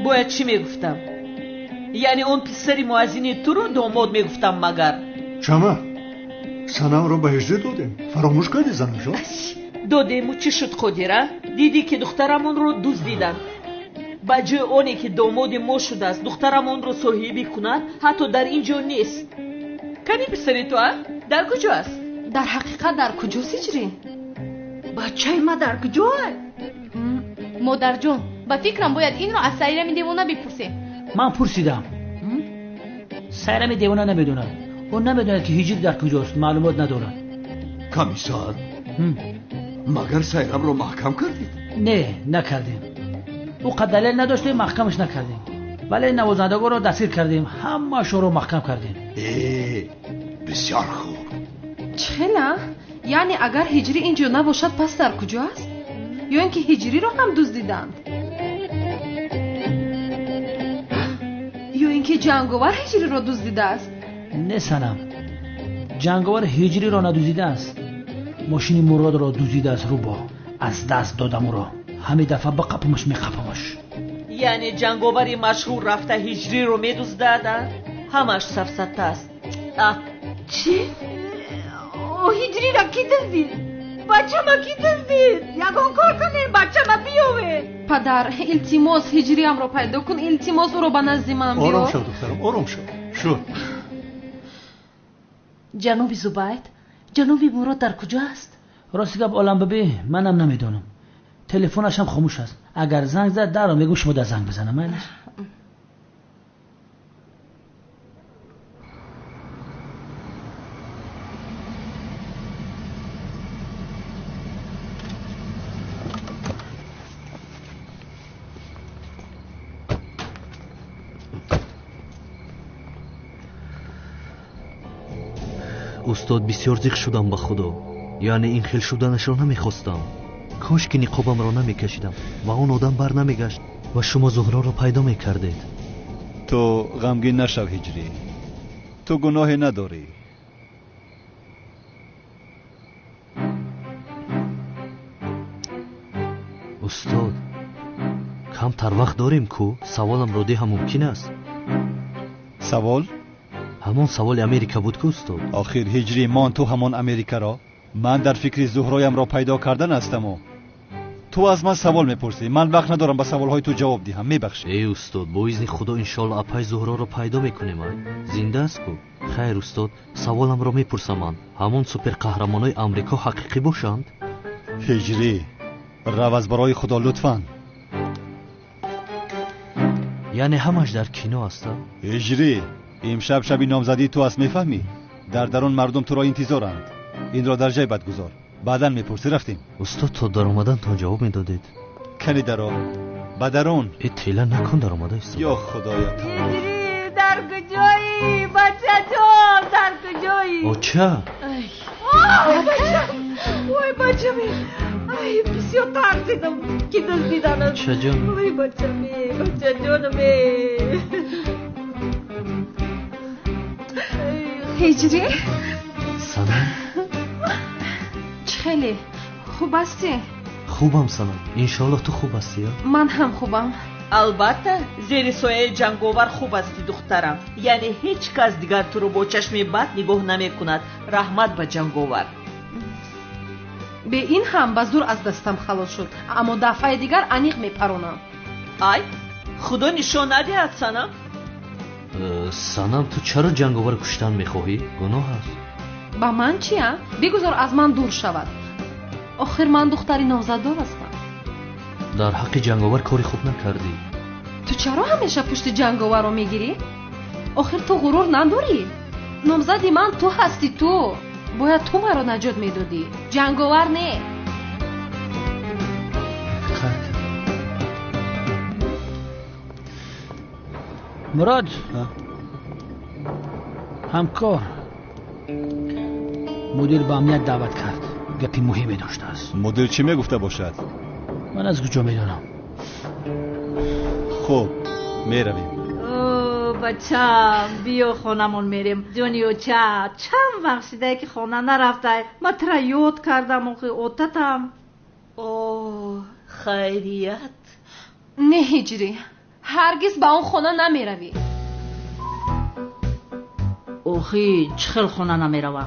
Бояд чӣ мегуфтам? Яъне он писари муаззини туро домод мегуфтам магар? Чама, Санамро ба ҳиҷрӣ додем. Фаромӯш кардӣ, занамҷон? Додему чӣ шуд, Қодира? Дидӣ, ки духтарамонро дуздиданд. Ба ҷои оне ки домоди мо шудааст, духтарамонро соҳибӣ кунад, ҳатто дар ин ҷо нест. Кани писари ту, а? Дар куҷо аст? Дар ҳақиқат дар куҷост ҳиҷрӣ? Бачаи ма дар куҷое? Модарҷон, ба фикрам бояд инро аз Сайрами девона бипурсем. Ман пурсидам. Сайрами девона намедонад. Ӯ намедонад, ки ҳиҷр дар куҷост, маълумот надорад. Комиссар, магар Сайрамро маҳкам кардед? Не, накардем. Ӯ қад далел надоштем, маҳкамаш накардем. Вале навозандагонро дастгир кардем, ҳамаашонро маҳкам кардем. Э, бисёр хуб. Чӣ хела? Яъне агар ҳиҷрӣ ин ҷо набошад, пас дар куҷо аст? Ё ин ки ҳиҷриро ҳам дуздиданд? Ё ин ки ҷанговар ҳиҷриро дуздидааст? Не, Санам, ҷанговар ҳиҷриро надуздидааст. Мошини Муродро дуздидааст. Рӯбо аз даст додам ӯро. Ҳамин дафъа биқапамаш, меқапамаш. Яъне ҷанговари машҳур рафта ҳиҷриро медуздад, а? Ҳамааш сафсата аст. А чӣ? Ҳиҷриро кӣ дуздид? Бачама кӣ дуздид? Ягон кор кунем, бачама биёвед. Падар, илтимос, ҳиҷриамро пайдо кун, илтимос, ӯро ба назди ман биёр. Ором шав, духтарам, ором шав. Шуд. Ҷаноби Зубайд, ҷаноби Мурод дар куҷо аст? Рости гап, олам бибӣ, манам намедонам. Телефонашам хомӯш аст. Агар занг зад, дарро мегӯ шумо дар занг бизанам, майлаш? Устод, бисёр зиқ шудам ба Худо. Яъне ин хел шуданашро намехостам. Кош ки ниқобамро намекашидам ва он одам бар намегашт ва шумо Зуҳроро пайдо мекардед. Ту ғамгин нашав, ҳиҷрӣ. Ту гуноҳе надорӣ. Устод, камтар вақт дорем ку? Саволамро диҳам мумкин аст? Савол? Ҳамон саволи Америка буд ку, устод? Охир, ҳиҷрӣ, мон ту ҳамон Америкаро. Ман дар фикри Зуҳроямро пайдо кардан ҳастаму ту аз ман савол мепурсӣ. Ман вақт надорам ба саволҳои ту ҷавоб диҳам, мебахшӣ. Эй устод, бо изни Худо иншоалло апай Зуҳроро пайдо мекунем. Ай зинда аст ку? Хайр, устод, саволамро мепурсам ман. Ҳамон суперқаҳрамонои Амрико ҳақиқӣ бошанд? Ҳиҷрӣ, рав аз барои Худо, лутфан. Яъне ҳамаш дар кино аст? Ҳиҷрӣ, имшаб шаби номзадии ту аст, мефаҳмӣ? Дар дарун мардум туро интизоранд. Инро дар ҷайбат гузор, баъдан мепурсӣ. Рафтем. Устод, то даромадантон ҷавоб медодед. Кани даро, ба дарун. Э, тела накун, даромада истода. Ё Худоя! Ҳиҷрӣ, дар куҷоӣ, бачаҷон, дар куҷоӣ? Оча! Ой, бачами, ай, бисёр тарсидам, ки дуздиданат. Очаҷон. Ой, бачами, бачаҷонами. Ҳиҷрӣ? Санам. Чӣ хеле? Хуб ҳастӣ? Хубам, Санам. Иншоаллоҳ ту хуб ҳастӣ? Ман ҳам хубам. Албатта, зери сояи ҷанговар хуб ҳастӣ, духтарам. Яъне ҳеҷ кас дигар туро бо чашми бад нигоҳ намекунад. Раҳмат ба ҷанговар. Бе ин ҳам ба зур аз дастам халос шуд, аммо дафъаи дигар аниқ мепаронам. Ай, худо нишон надиҳад, Санам. Санам, ту чаро ҷанговар куштан мехоҳӣ? Гуноҳ аст. Ба ман чи, а? Бигузор аз ман дур шавад. Охир ман духтари номзаддор ҳастам. Дар ҳаққи ҷанговар кори хуб накардӣ. Ту чаро ҳамеша пушти ҷанговарро мегирӣ? Охир ту ғурур надорӣ? Номзади ман ту ҳастӣ, ту. Бояд ту маро наҷот медодӣ. Ҷанговар не. Мурод, ҳамкор, мудир ба амният даъват кард. Гапи муҳиме доштааст. Мудир чӣ мегуфта бошад? Ман аз куҷо медонам? Хуб, меравем. Бачам, биё хонамон мерем. Ҷони оча, чанд вақт шидае ки хона нарафтай. Ман тура ёд кардам, охи отатам. О, хайрият. Не, Ҳиҷрӣ, ҳаргиз ба он хона намеравӣ. Охи, чӣ хел хона намерава?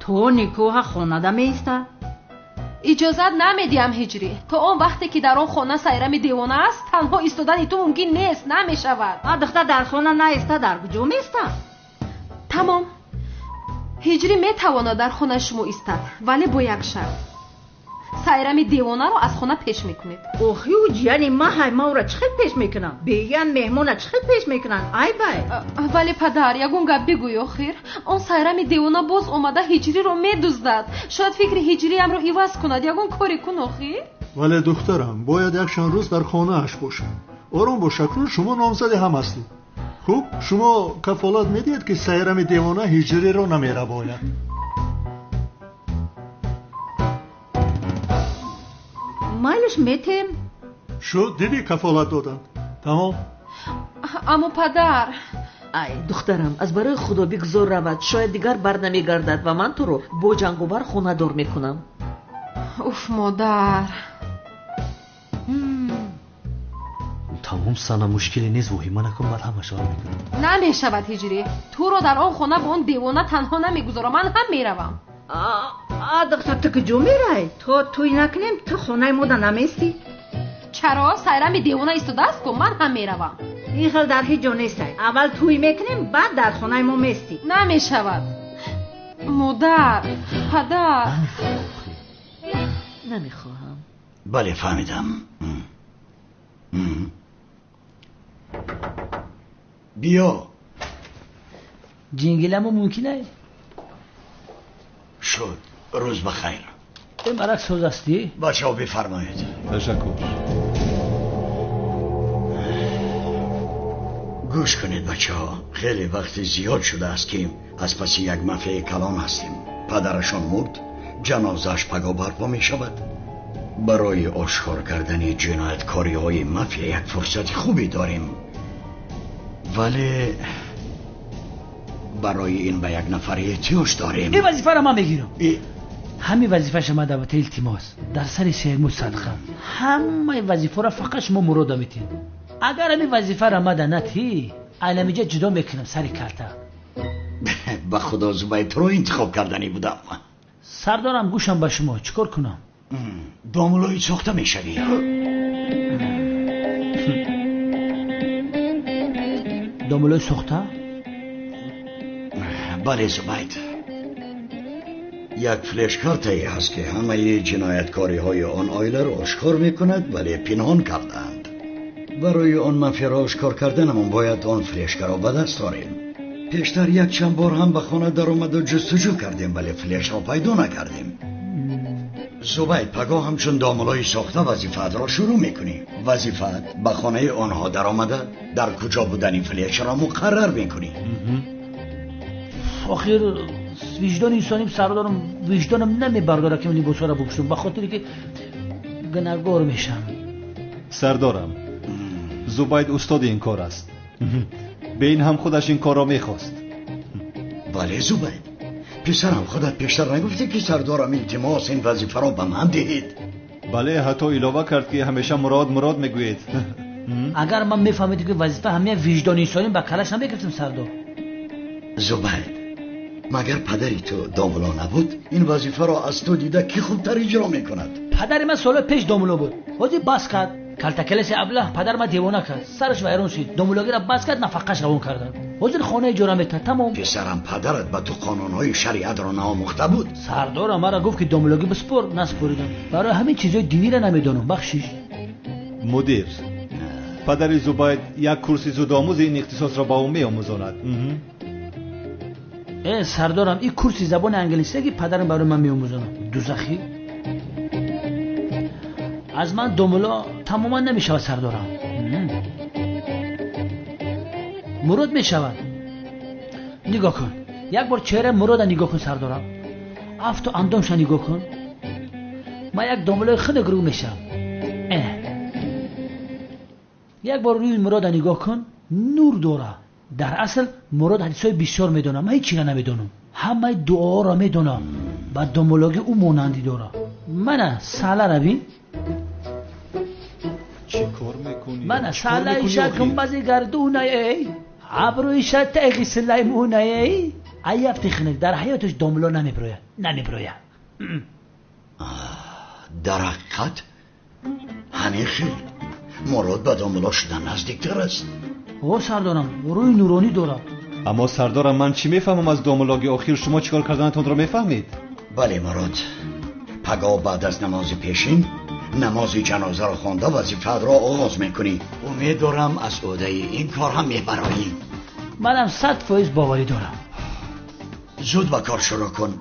То никоҳа хонада меиста? Иҷозат намедиҳам, Ҳиҷрӣ. То он вақте ки дар он хона Сайрами девона аст, танҳо истодани ту мумкин нест, намешавад. А духтар дар хона наиста, дар куҷо меиста? Тамом. Ҳиҷрӣ метавонад дар хонаи шумо истад, вале бо як шарт. Сайрами девонаро аз хона пеш мекунед. Охи, ӯ ҷияни маҳай, ма ӯра чӣ хел пеш мекунам? Беян меҳмона чӣ хел пеш мекунанд? Ай бай. Вале падар, ягон гап бигӯй охир. Он Сайрами девона боз омада Ҳиҷриро медуздад. Шояд фикри Ҳиҷриамро иваз кунад. Ягон коре кун охир. Вале духтарам, бояд якчанд рӯз дар хонааш бошад. Ором бош, акнун шумо номзади ҳам ҳастед. Хуб, шумо кафолат медиҳед, ки Сайрами девона Ҳиҷриро намерабояд? Майлаш метем. Шуд, дидӣ, кафолат доданд. Тамом. Аммо падар. Ай, духтарам, аз барои худо бигзор равад. Шояд дигар бар намегардад ва ман туро бо ҷанговар хонадор мекунам. Уф, модар. Тамом, Сана, мушкиле нест, воҳима накун, баъд ҳамаша ҳал мекунам. Намешавад, Ҳиҷрӣ. Туро дар он хона бо он девона танҳо намегузорам. Ман ҳам меравам. А духтар, ту куҷо мерай? То тӯй накунем, ту хонаи мода наместӣ? Чаро? Сайрами девона истодааст ку, ман ҳам меравам. Ин хел дар ҳеҷ ҷо нестай. Аввал тӯй мекунем, баъд дар хонаи мо местӣ. Намешавад. Модар, падар. Намехоҳам. Бале, фаҳмидам. Биё. Ҷингиламо мумкин ай? Шуд. Рӯз ба хайр. Марак соз ҳастӣ? Бачаҳо, бифармоед. Ташаккур. Гӯш кунед, бачаҳо, хеле вақти зиёд шудааст, ки аз паси як мафияи калон ҳастем. Падарашон мурд, ҷанозааш паго барпо мешавад. Барои ошкор кардани ҷинояткориҳои мафия як фурсати хубе дорем, вале барои ин ба як нафар эҳтиёҷ дорем. Ин вазифаро ман мегирам. Ҳамин вазифаша ман даъвата илтимос. Дар сари сермуд садқа. Ҳамаи вазифаро фақат шумо Мурода метиҳед. Агар ҳамин вазифаро мада натиҳӣ, айнамиҷа ҷудо мекунам сари калта. Ба худо, Зубайд, туро интихоб карданӣ будам. Сардорам, гӯшам ба шумо, чӣ кор кунам? Домулои сохта мешавӣ. Домулои сохта? Бале, Зубайд. Як флешкартае ҳаст, ки ҳамаи ҷинояткориҳои он оиларо ошкор мекунад, вале пинҳон кардаанд. Барои он мафияро ошкор карданамон бояд он флешкаро ба даст орем. Пештар якчанд бор ҳам ба хона даромаду ҷустуҷӯ кардем, вале флешро пайдо накардем. Зубайд, пагоҳ ҳамчун домулои сохта вазифаатро шурӯъ мекунӣ. Вазифаат ба хонаи онҳо даромада, дар куҷо будани флешро муқаррар мекунӣ. Охир виҷдони инсоним, сардорам, виҷдонам намебардорад, ки либосҳоро бипӯшам, ба хотире ки гунаҳгор мешам. Сардорам, Зубайд устоди ин кор аст. Бе ин ҳам худаш ин корро мехост. Бале, Зубайд, Писарам, худат пештар нагуфтӣ ки сардорам илтимос ин вазифаро ба ман диҳед? Бале, ҳатто илова кард ки ҳамеша Мурод Мурод мегӯед. Агар ман мефаҳмидам ки вазифа ҳамия виҷдони инсонӣ, ба калаш намегирифтам, сардор. Зубайд, магар падари ту домуло набуд? Ин вазифаро аз ту дида кӣ хубтар иҷро мекунад? Падари ман солҳои пеш домуло буд, ҳозир бас кард. Калтакелеси аблаҳ падар ман девона кард, сараш вайрон шид, домулогиро бас кард, нафақаш равон карданд. Ҳозир хона иҷора метад, тамом. Писарам, падарат ба ту қонунҳои шариатро наомӯхта буд? Сардорам маро гуфт ки домулогӣ биспор, наспоридам. Барои ҳамин чизҳои диниро намедонам, бахшиш. Мудир, падари Зубайд як курси зудомӯзи ин ихтисосро ба ӯ меомӯзонад. Сардорам, ин курси забони англисия ки падарам барои ман меомӯзонад, дузахӣ. Аз ман домуло тамоман намешавад, сардорам. Мурод мешавад. Нигоҳ кун, як бор чеҳраи Мурода нигоҳ кун, сардорам. Афту андомша нигоҳ кун. Ман як домулои хунук рӯ мешавам. Як бор рӯи Мурода нигоҳ кун, нур дора. Дар асл Мурод ҳадисҳои бисёр медонам, ман ҳеҷ чиро намедонам. Ҳамаи дуоҳоро медонам, ба домулогӣ ӯ монандӣ дора. Мана салара бин. Чӣ кор мекунӣ? Мана салаиша гумбази гардунаей, абрӯиша теғи сулаймунаей. Аяфти хинак дар ҳаёташ домуло намеброяд, намеброяд. Дар ҳақиқат ҳамин хел Мурод ба домуло шудан наздиктар аст. О, сардорам, рӯи нуронӣ дорад. Аммо сардорам, ман чӣ мефаҳмам аз домулогӣ? Охир шумо чӣ кор карданатонро мефаҳмед? Бале, Мурод, пагоҳ баъд аз намози пешин намози ҷанозаро хонда вазифаатро оғоз мекунӣ. Умед дорам аз ӯҳдаи ин кор ҳам мебароӣ. Манам 100% боварӣ дорам. Зуд ба кор шурӯъ кун.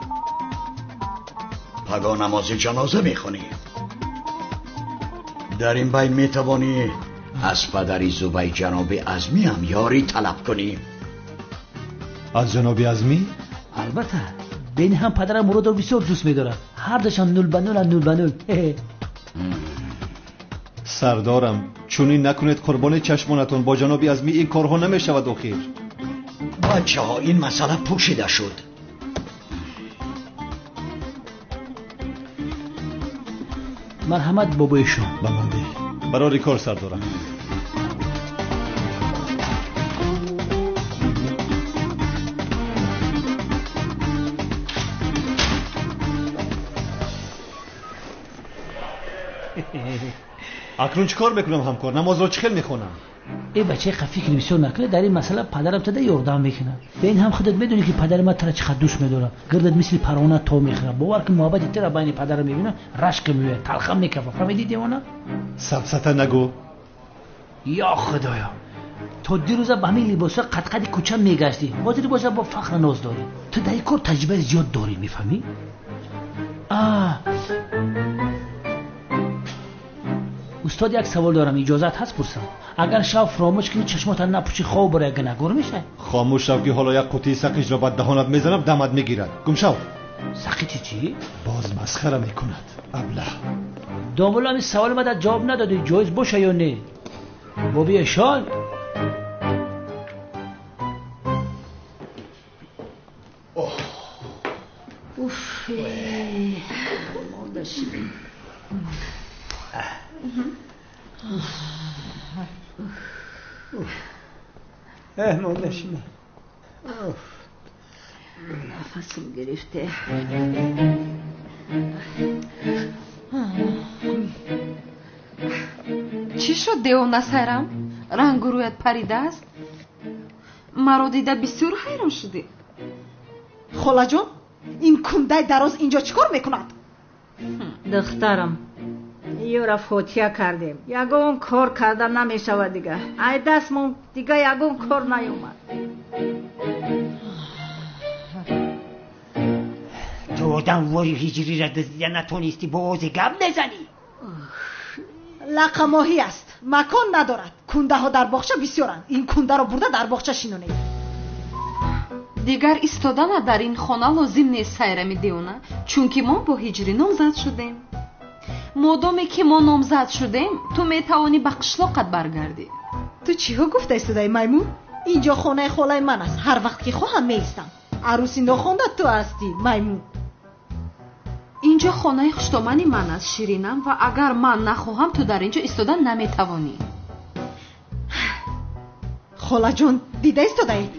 Пагоҳ намози ҷаноза мехонӣ. Дар ин байн метавонӣ аз падари Зубай ҷаноби Азмӣ ҳам ёрӣ талаб кунӣ. Аз ҷаноби Азмӣ? Албатта, бени ҳам падарам Муродро бисёр дӯст медорад. Ҳардашон 0 ба 0, 0 ба 0. Сардорам, чунин накунед, қурбони чашмонатон. Бо ҷаноби Азмӣ ин корҳо намешавад охир. Бачаҳо, ин масъала пӯшида шуд. Марҳамат, бобои шумо. Ба ман деҳ. Барори кор, сардорам. Акнун чӣ кор мекунам, ҳамкор? Намозро чӣ хел мехонам? Э бачаи қа фикр бисёр накунед, дар ин масъала падарам тада ёрдам мекунад. Ба ин ҳам худат медонӣ ки падари ман тара чӣ қадр дӯст медорад. Гирдат мисли парвона то мехӯрад. Бовар кун, муҳаббати тара байни падарам мебинам, рашк меояд, талхам мекафад. Фаҳмидӣ, девона? Сафсата нагӯ. Ё Худоё, то дирӯза ба ҳамин либосҳо қадқади кӯча мегаштӣ, ҳозир боша бо фахр ноз дорӣ. Ту дар ин кор таҷрибаи зиёд дорӣ, мефаҳмӣ? Устод, як савол дорам, иҷозат ҳаст пурсам? Агар шав фаромӯш кунӣ, чашмотан напӯшӣ, хоб барои гунаҳгор мешавӣ? Хомӯш шав ки ҳоло як қутии сақиҷро ба даҳонат мезанам, дамат мегирад. Гум шав. Сақичи чӣ? Боз масхара мекунад, аблаҳ. Домулло, ҳамин саволи мада ҷавоб надодӣ, ҷоиз боша ё не? Боби эшон. Уф, мурда шидем. Мурда шидем. Нафасам гирифте. Чӣ шуд, девона Сайрам? Рангу рӯят паридааст? Маро дида бисёр ҳайрон шудӣ. Холаҷон, ин кундаи дароз инҷо чӣ кор мекунад? Духтарам, ёра фотиҳа кардем. Ягон кор карда намешавад дига. Ай дастмон дига ягон кор наёмад. Ту одам вори ҳиҷриро дуздида натонистӣ, бо ози гап мезанӣ? Лақамоҳӣ аст, макон надорад. Кундаҳо дар боғча бисёранд. Ин кундаро бурда дар боғча шинонед. Дигар истодана дар ин хона лозим нест, Сайрами девона, чунки мо бо ҳиҷрӣ номзад шудем. Модоме ки мо номзад шудем, ту метавонӣ ба қишлоқат баргардӣ. Ту чиҳо гуфта истодаи, маймун? Инҷо хонаи холаи ман аст. Ҳар вақт ки хоҳам меистам. Арӯси нохонда ту ҳастӣ, маймун. Инҷо хонаи хуштомани ман аст, Ширинам, ва агар ман нахоҳам, ту дар инҷо истода наметавонӣ. Холаҷон, дида истодаед?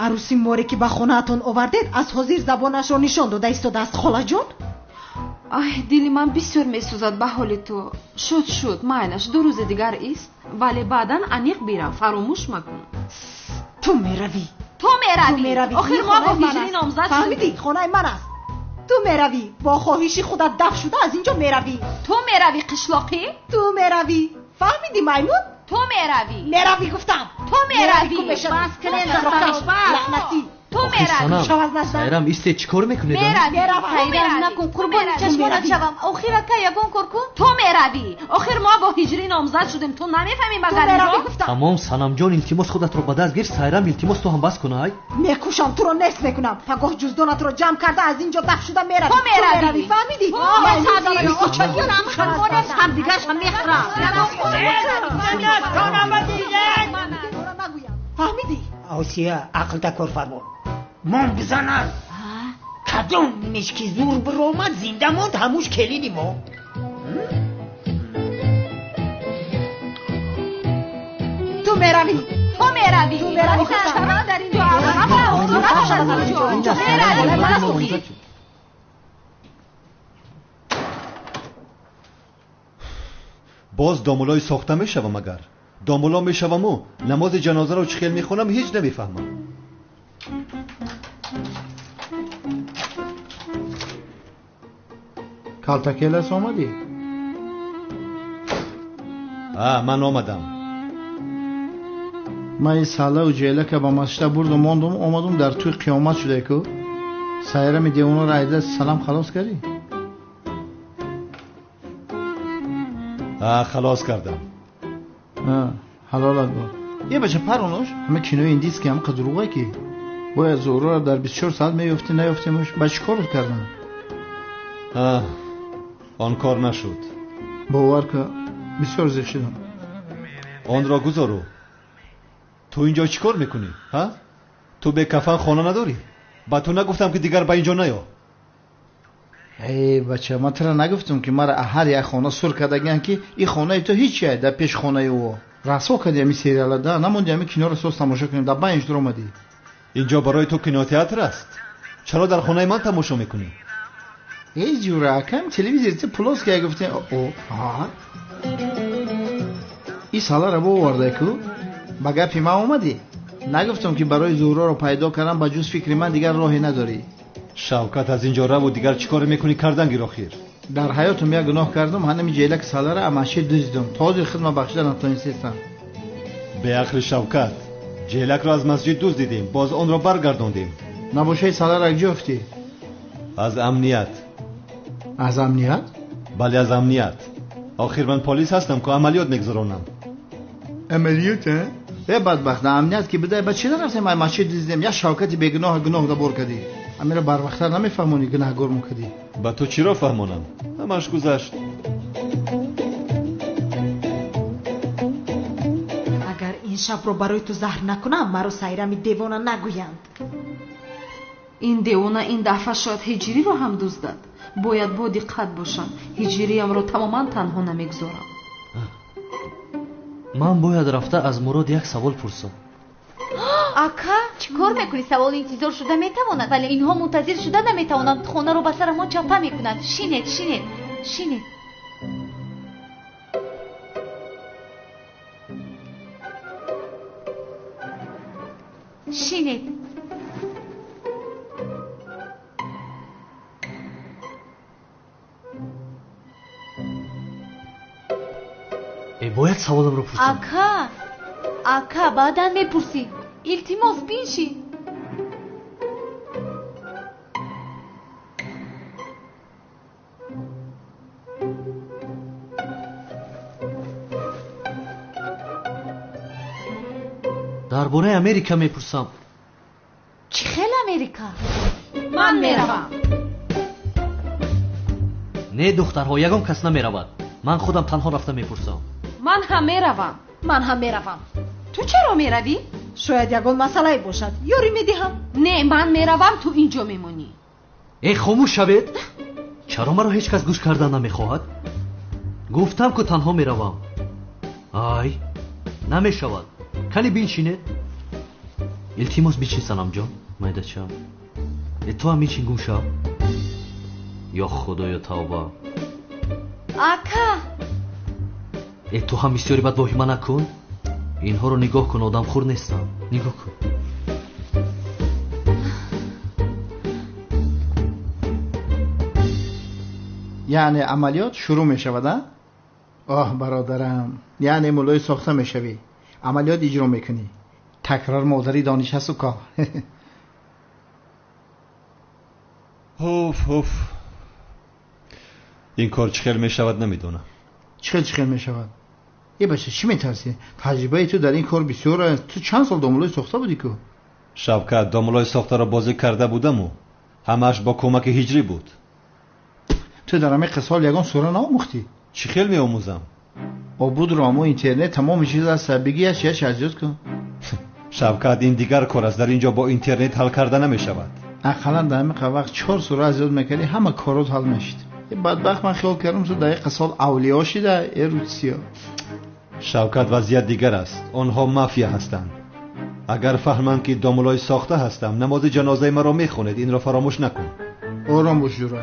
Арӯси море ки ба хонаатон овардед, аз ҳозир забонашро нишон дода истодааст, холаҷон. Ай, дили ман бисёр месӯзад ба ҳоли ту. Шуд, шуд, майлаш, 2 рӯзи дигар ист, вале баъдан аниқ бирав, фаромӯш макун. Ту меравӣ. Ту меравӣ. Охир мо бо ҳиҷрӣ номзад шудем. Фаҳмидӣ? Хонаи ман аст. Ту меравӣ. Бо хоҳиши худат даф шуда аз инҷо меравӣ. Ту меравӣ, қишлоқӣ? Ту меравӣ. Фаҳмидӣ, маймун? Ту меравӣ. Меравӣ гуфтам. Ту меравӣ. Бас кунед, лаънатӣ. Ту меравӣ. Сайрам, исте, чӣ кор мекунед? Сайрам, накун, қурбони чашмонат шавам. Охир ака, ягон кор кун. Ту меравӣ. Охир мо бо ҳиҷрӣ номзад шудем. Ту намефаҳмӣ магар инро? Тамом, Санамҷон, илтимос худатро ба даст гир. Сайрам, илтимос ту ҳам бас кун, ай. Мекушам, туро нест мекунам. Пагоҳ ҷуздонатро ҷамъ карда аз инҷо даф шуда меравӣ. Ту меравӣ. Фаҳмидӣ? Ҳамдигаршам мехӯрам. Фаҳмидӣ? Осия, ақлта кор фармо. Мон бизанад. Кадом мешки зур биромад, зинда монд, ҳамуш келини мо. Ту меравӣ. Ту меравӣ. Ту меравӣ. Чаро дар инҷо меравӣ? Боз домулои сохта мешавам агар. Домуло мешаваму намози ҷанозаро чӣ хел мехонам ҳеҷ намефаҳмам. Калтакелас омадӣ? Ман омадам. Ман ин саллаву ҷелака ба масҷида бурдум, мондум, омадум дар тӯи қиёмат шуда ку. Сайрами девонаро айда салам халос кардӣ? Халос кардам. Ҳалолат бод. Е бача паронош, ҳама кинои индийский ҳам қадруғае ки бояд Зуҳроро дар 24 соат меёфтӣ, наёфтемаш, ба чӣ корот кардам? Он кор нашуд. Бовар ка, бисёр зиқ шудам. Онро гузору. Ту инҷо чӣ кор мекунӣ, ҳа? Ту бекафан хона надорӣ? Ба ту нагуфтам ки дигар ба инҷо наё? Эй бача, ман тура нагуфтам ки мара ҳар як хона сур кардагиан ки ин хонаи ту ҳеҷ дар пеш хонаи ӯ. Расво кардӣ ҳамин сериала, да намонди ҳамин киноро соз тамошо кунем, дар байн дар омадӣ. Инҷо барои ту кинотеатр аст. Чаро дар хонаи ман тамошо мекунӣ? Эй ҷура, акам телевизор ти плоский я гуфтем. О, ҳа. Ин салара боварда ку? Ба гапи ман омадӣ? Нагуфтам ки барои Зуҳроро пайдо кардам, ба ҷуз фикри ман дигар роҳе надорӣ. Шавкат, аз инҷо раву дигар чӣ коре мекунӣ кардан гир охир. Дар ҳаётам як гуноҳ кардам, ҳанами ҷелак салара амаши дуздидам. То ҳозир хидма бахшида натонистам. Беақли Шавкат, ҷелакро аз масҷид дуздидем, боз онро баргардондем. Набошаи салара куҷо ёфтӣ? Аз амният. Аз амният? Бале, аз амният. Охир ман полис ҳастам ку амалиёт мегузаронам. Амалиёт, а? Э бадбахт, дар амният ки бидай, ба чӣ нарафтем ай масҷид дуздидем? Як Шавкати бегуноҳ гуноҳ дабор кардӣ. Амира барвақттар намефаҳмонӣ, гунаҳгор мукардӣ. Ба ту чиро фаҳмонам? Ҳамаш гузашт. Агар ин шабро барои ту заҳр накунам, маро Сайрами девона нагӯянд. Ин девона ин дафъа шояд ҳиҷриро ҳам дуздад. Бояд бо диққат бошам. Ҳиҷриямро тамоман танҳо намегузорам. Ман бояд рафта аз Мурод як савол пурсам. Ака, чӣ кор мекунӣ? Савол интизор шуда метавонад, вале инҳо мунтазир шуда наметавонанд. Хонаро ба сарамон чапа мекунанд. Шинед, шинед, шинед. Шинед. Бояд саволамро пурсам. Ака, ака, баъдан мепурсӣ. Илтимос, биншин. Дар бораи Америка мепурсам. Чӣ хел Америка? Ман меравам. Не, духтарҳо, ягон кас намеравад. Ман худам танҳо рафта мепурсам. Ман ҳам меравам. Ман ҳам меравам. Ту чаро меравӣ? Шояд ягон масъалае бошад. Ёрӣ медиҳам. Не, ман меравам, ту инҷо мемонӣ. Э, хомӯш шавед. Чаро маро ҳеҷ кас гӯш кардан намехоҳад? Гуфтам ку танҳо меравам. Ай, намешавад. Кани биншинед. Илтимос бичин, Санамҷон, майдачам. Э, ту ҳам бичин, гум шав. Ё Худоё, тавба. Ака! Э, ту ҳам бисёри бад воҳима накун. Инҳоро нигоҳ кун, одамхӯр нестам. Нигоҳ кун. Яъне амалиёт шурӯъ мешавад, а? Оҳ, бародарам, яъне муллои сохта мешавӣ, амалиёт иҷро мекунӣ. Такрор модари дониш ҳасту ко. Ҳуф, ҳуф. Ин кор чӣ хел мешавад, намедонам. Чӣ хел чӣ хел мешавад? Э бача, чӣ метарсӣ? Таҷрибаи ту дар ин кор бисёр аст. Ту чанд сол домулои сохта будӣ ку? Шавкат, домулои сохтаро бозӣ карда будаму ҳамааш бо кӯмаки ҳиҷрӣ буд. Ту дар ҳамин қисол ягон сура наомӯхтӣ? Чӣ хел меомӯзам? Обудро амо интернет тамоми чиз аст. Бигӣ яч яч аз ёд кун. Шавкат, ин дигар кор аст. Дар ин ҷо бо интернет ҳал карда намешавад. Ақаллан дар ҳамин вақт 4 сура аз ёд мекардӣ, ҳама корот ҳал мешид. Бадбахт, ман хиёл кардам ту дар ин қисол авлиё шида, э русиё. Шавкат, вазъият дигар аст. Онҳо мафия ҳастанд. Агар фаҳманд ки домулои сохта ҳастам, намози ҷанозаи маро мехонед. Инро фаромӯш накун. Ором бош, ҷура.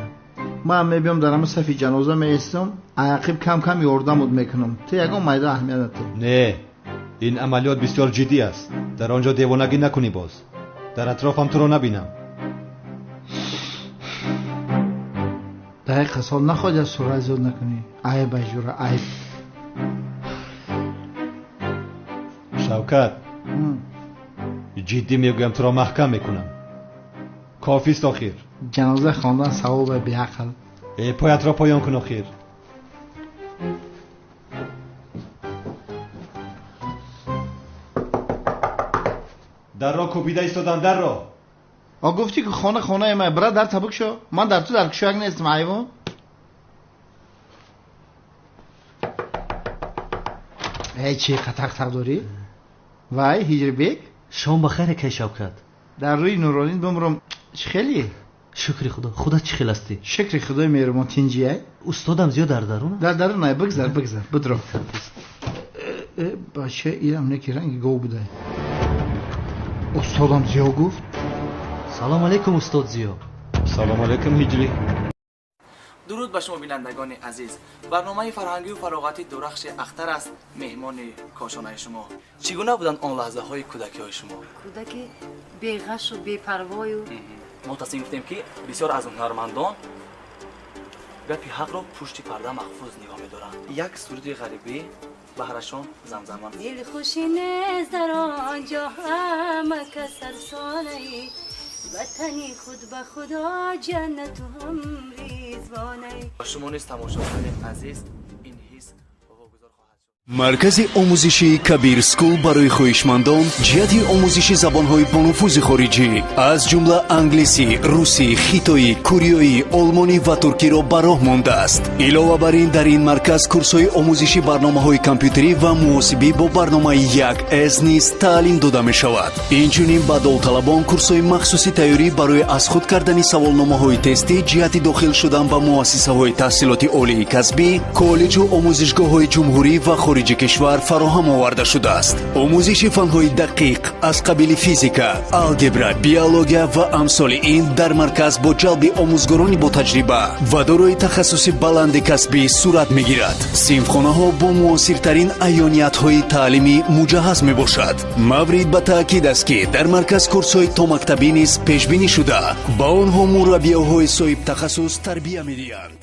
Ман мебиём дар ҳама сафи ҷаноза меистам, ақиб кам кам ёрдамуд мекунам. Ту ягон майда аҳамият надор. Не, ин амалиёт бисёр ҷиддӣ аст. Дар он ҷо девонагӣ накунӣ боз. Дар атрофам туро набинам. Дар ин қисол нахоҳӣ аз сура зиёд накунӣ. Айб ай ҷура, айб. Шавкат, ҷиддӣ мегӯям, туро маҳкам мекунам. Кофист охир. Ҷаноза хондан савобе беақл. Э, поятро поён кун охир. Дарро кӯбида истодам, дарро. А гуфтӣ ки хона хонаи ман, бира дар табук шо. Ман дар ту дар кушояк нестам, ҳайвон. Эй, чӣ қатақ-тақ дорӣ? Вай, Ҳиҷрибек? Шом ба хайр, акай Шавкат. Дар рӯи Нуролин бимрам, чӣ хеле? Шукри Худо. Худат чӣ хел ҳастӣ? Шукри Худои меҳрубон, тинҷиай? Устодам зиёд дар дарун? Дар дарун ай, бигзар, бигзар, бидро. Э, бача, ирам неки ранги гов будай. Устодам зиё гуфт. Салом алейкум, устод Зиё. Салом алейкум, Ҳиҷрӣ. Дуруд ба шумо, бинандагони азиз. Барномаи фарҳангию фароғатӣ Дурахши Ахтар аст, меҳмони кошонаи шумо. Чӣ гуна буданд он лаҳзаҳои кӯдакиҳои шумо? Кӯдаки беғашу бепарвою. Мо тасмим гирифтем, ки бисёр аз ҳунармандон гапи ҳақро пушти парда маҳфуз нигоҳ медоранд. Як суруди ғарибӣ баҳрашон замзама. Дилхушӣ нест дар он ҷо, ҳама кас сарсонаи ватани худ, ба Худо ҷаннату ҳам ризвонаи. Ба шумо низ, тамошобинони азиз, ин ҳис вогузор хоҳад шуд. Маркази омӯзишии Кабир Скул барои хоҳишмандон ҷиҳати омӯзиши забонҳои бонуфузи хориҷӣ, аз ҷумла англисӣ, русӣ, хитоӣ, кореоӣ, олмонӣ ва туркиро ба роҳ мондааст. Илова бар ин, дар ин марказ курсҳои омӯзиши барномаҳои компютерӣ ва муҳосибӣ бо барномаи 1С низ таълим дода мешавад. Инчунин ба довталабон курсҳои махсуси тайёрӣ барои аз худ кардани саволномаҳои тестӣ ҷиҳати дохил шудан ба муассисаҳои таҳсилоти олии касбӣ, коллеҷу омӯзишгоҳҳои ҷумҳурӣ ва хориҷи кишвар фароҳам оварда шудааст. Омӯзиши фанҳои дақиқ аз қабили физика, алгебра, биология ва амсоли ин дар марказ бо ҷалби омӯзгорони ботаҷриба ва дорои тахассуси баланди касбӣ сурат мегирад. Синфхонаҳо бо муосиртарин аёниятҳои таълимӣ муҷаҳҳаз мебошад. Маврид ба таъкид аст, ки дар марказ курсҳои томактабӣ низ пешбинӣ шуда, ба онҳо мураббиёҳои соҳибтахассус тарбия медиҳанд.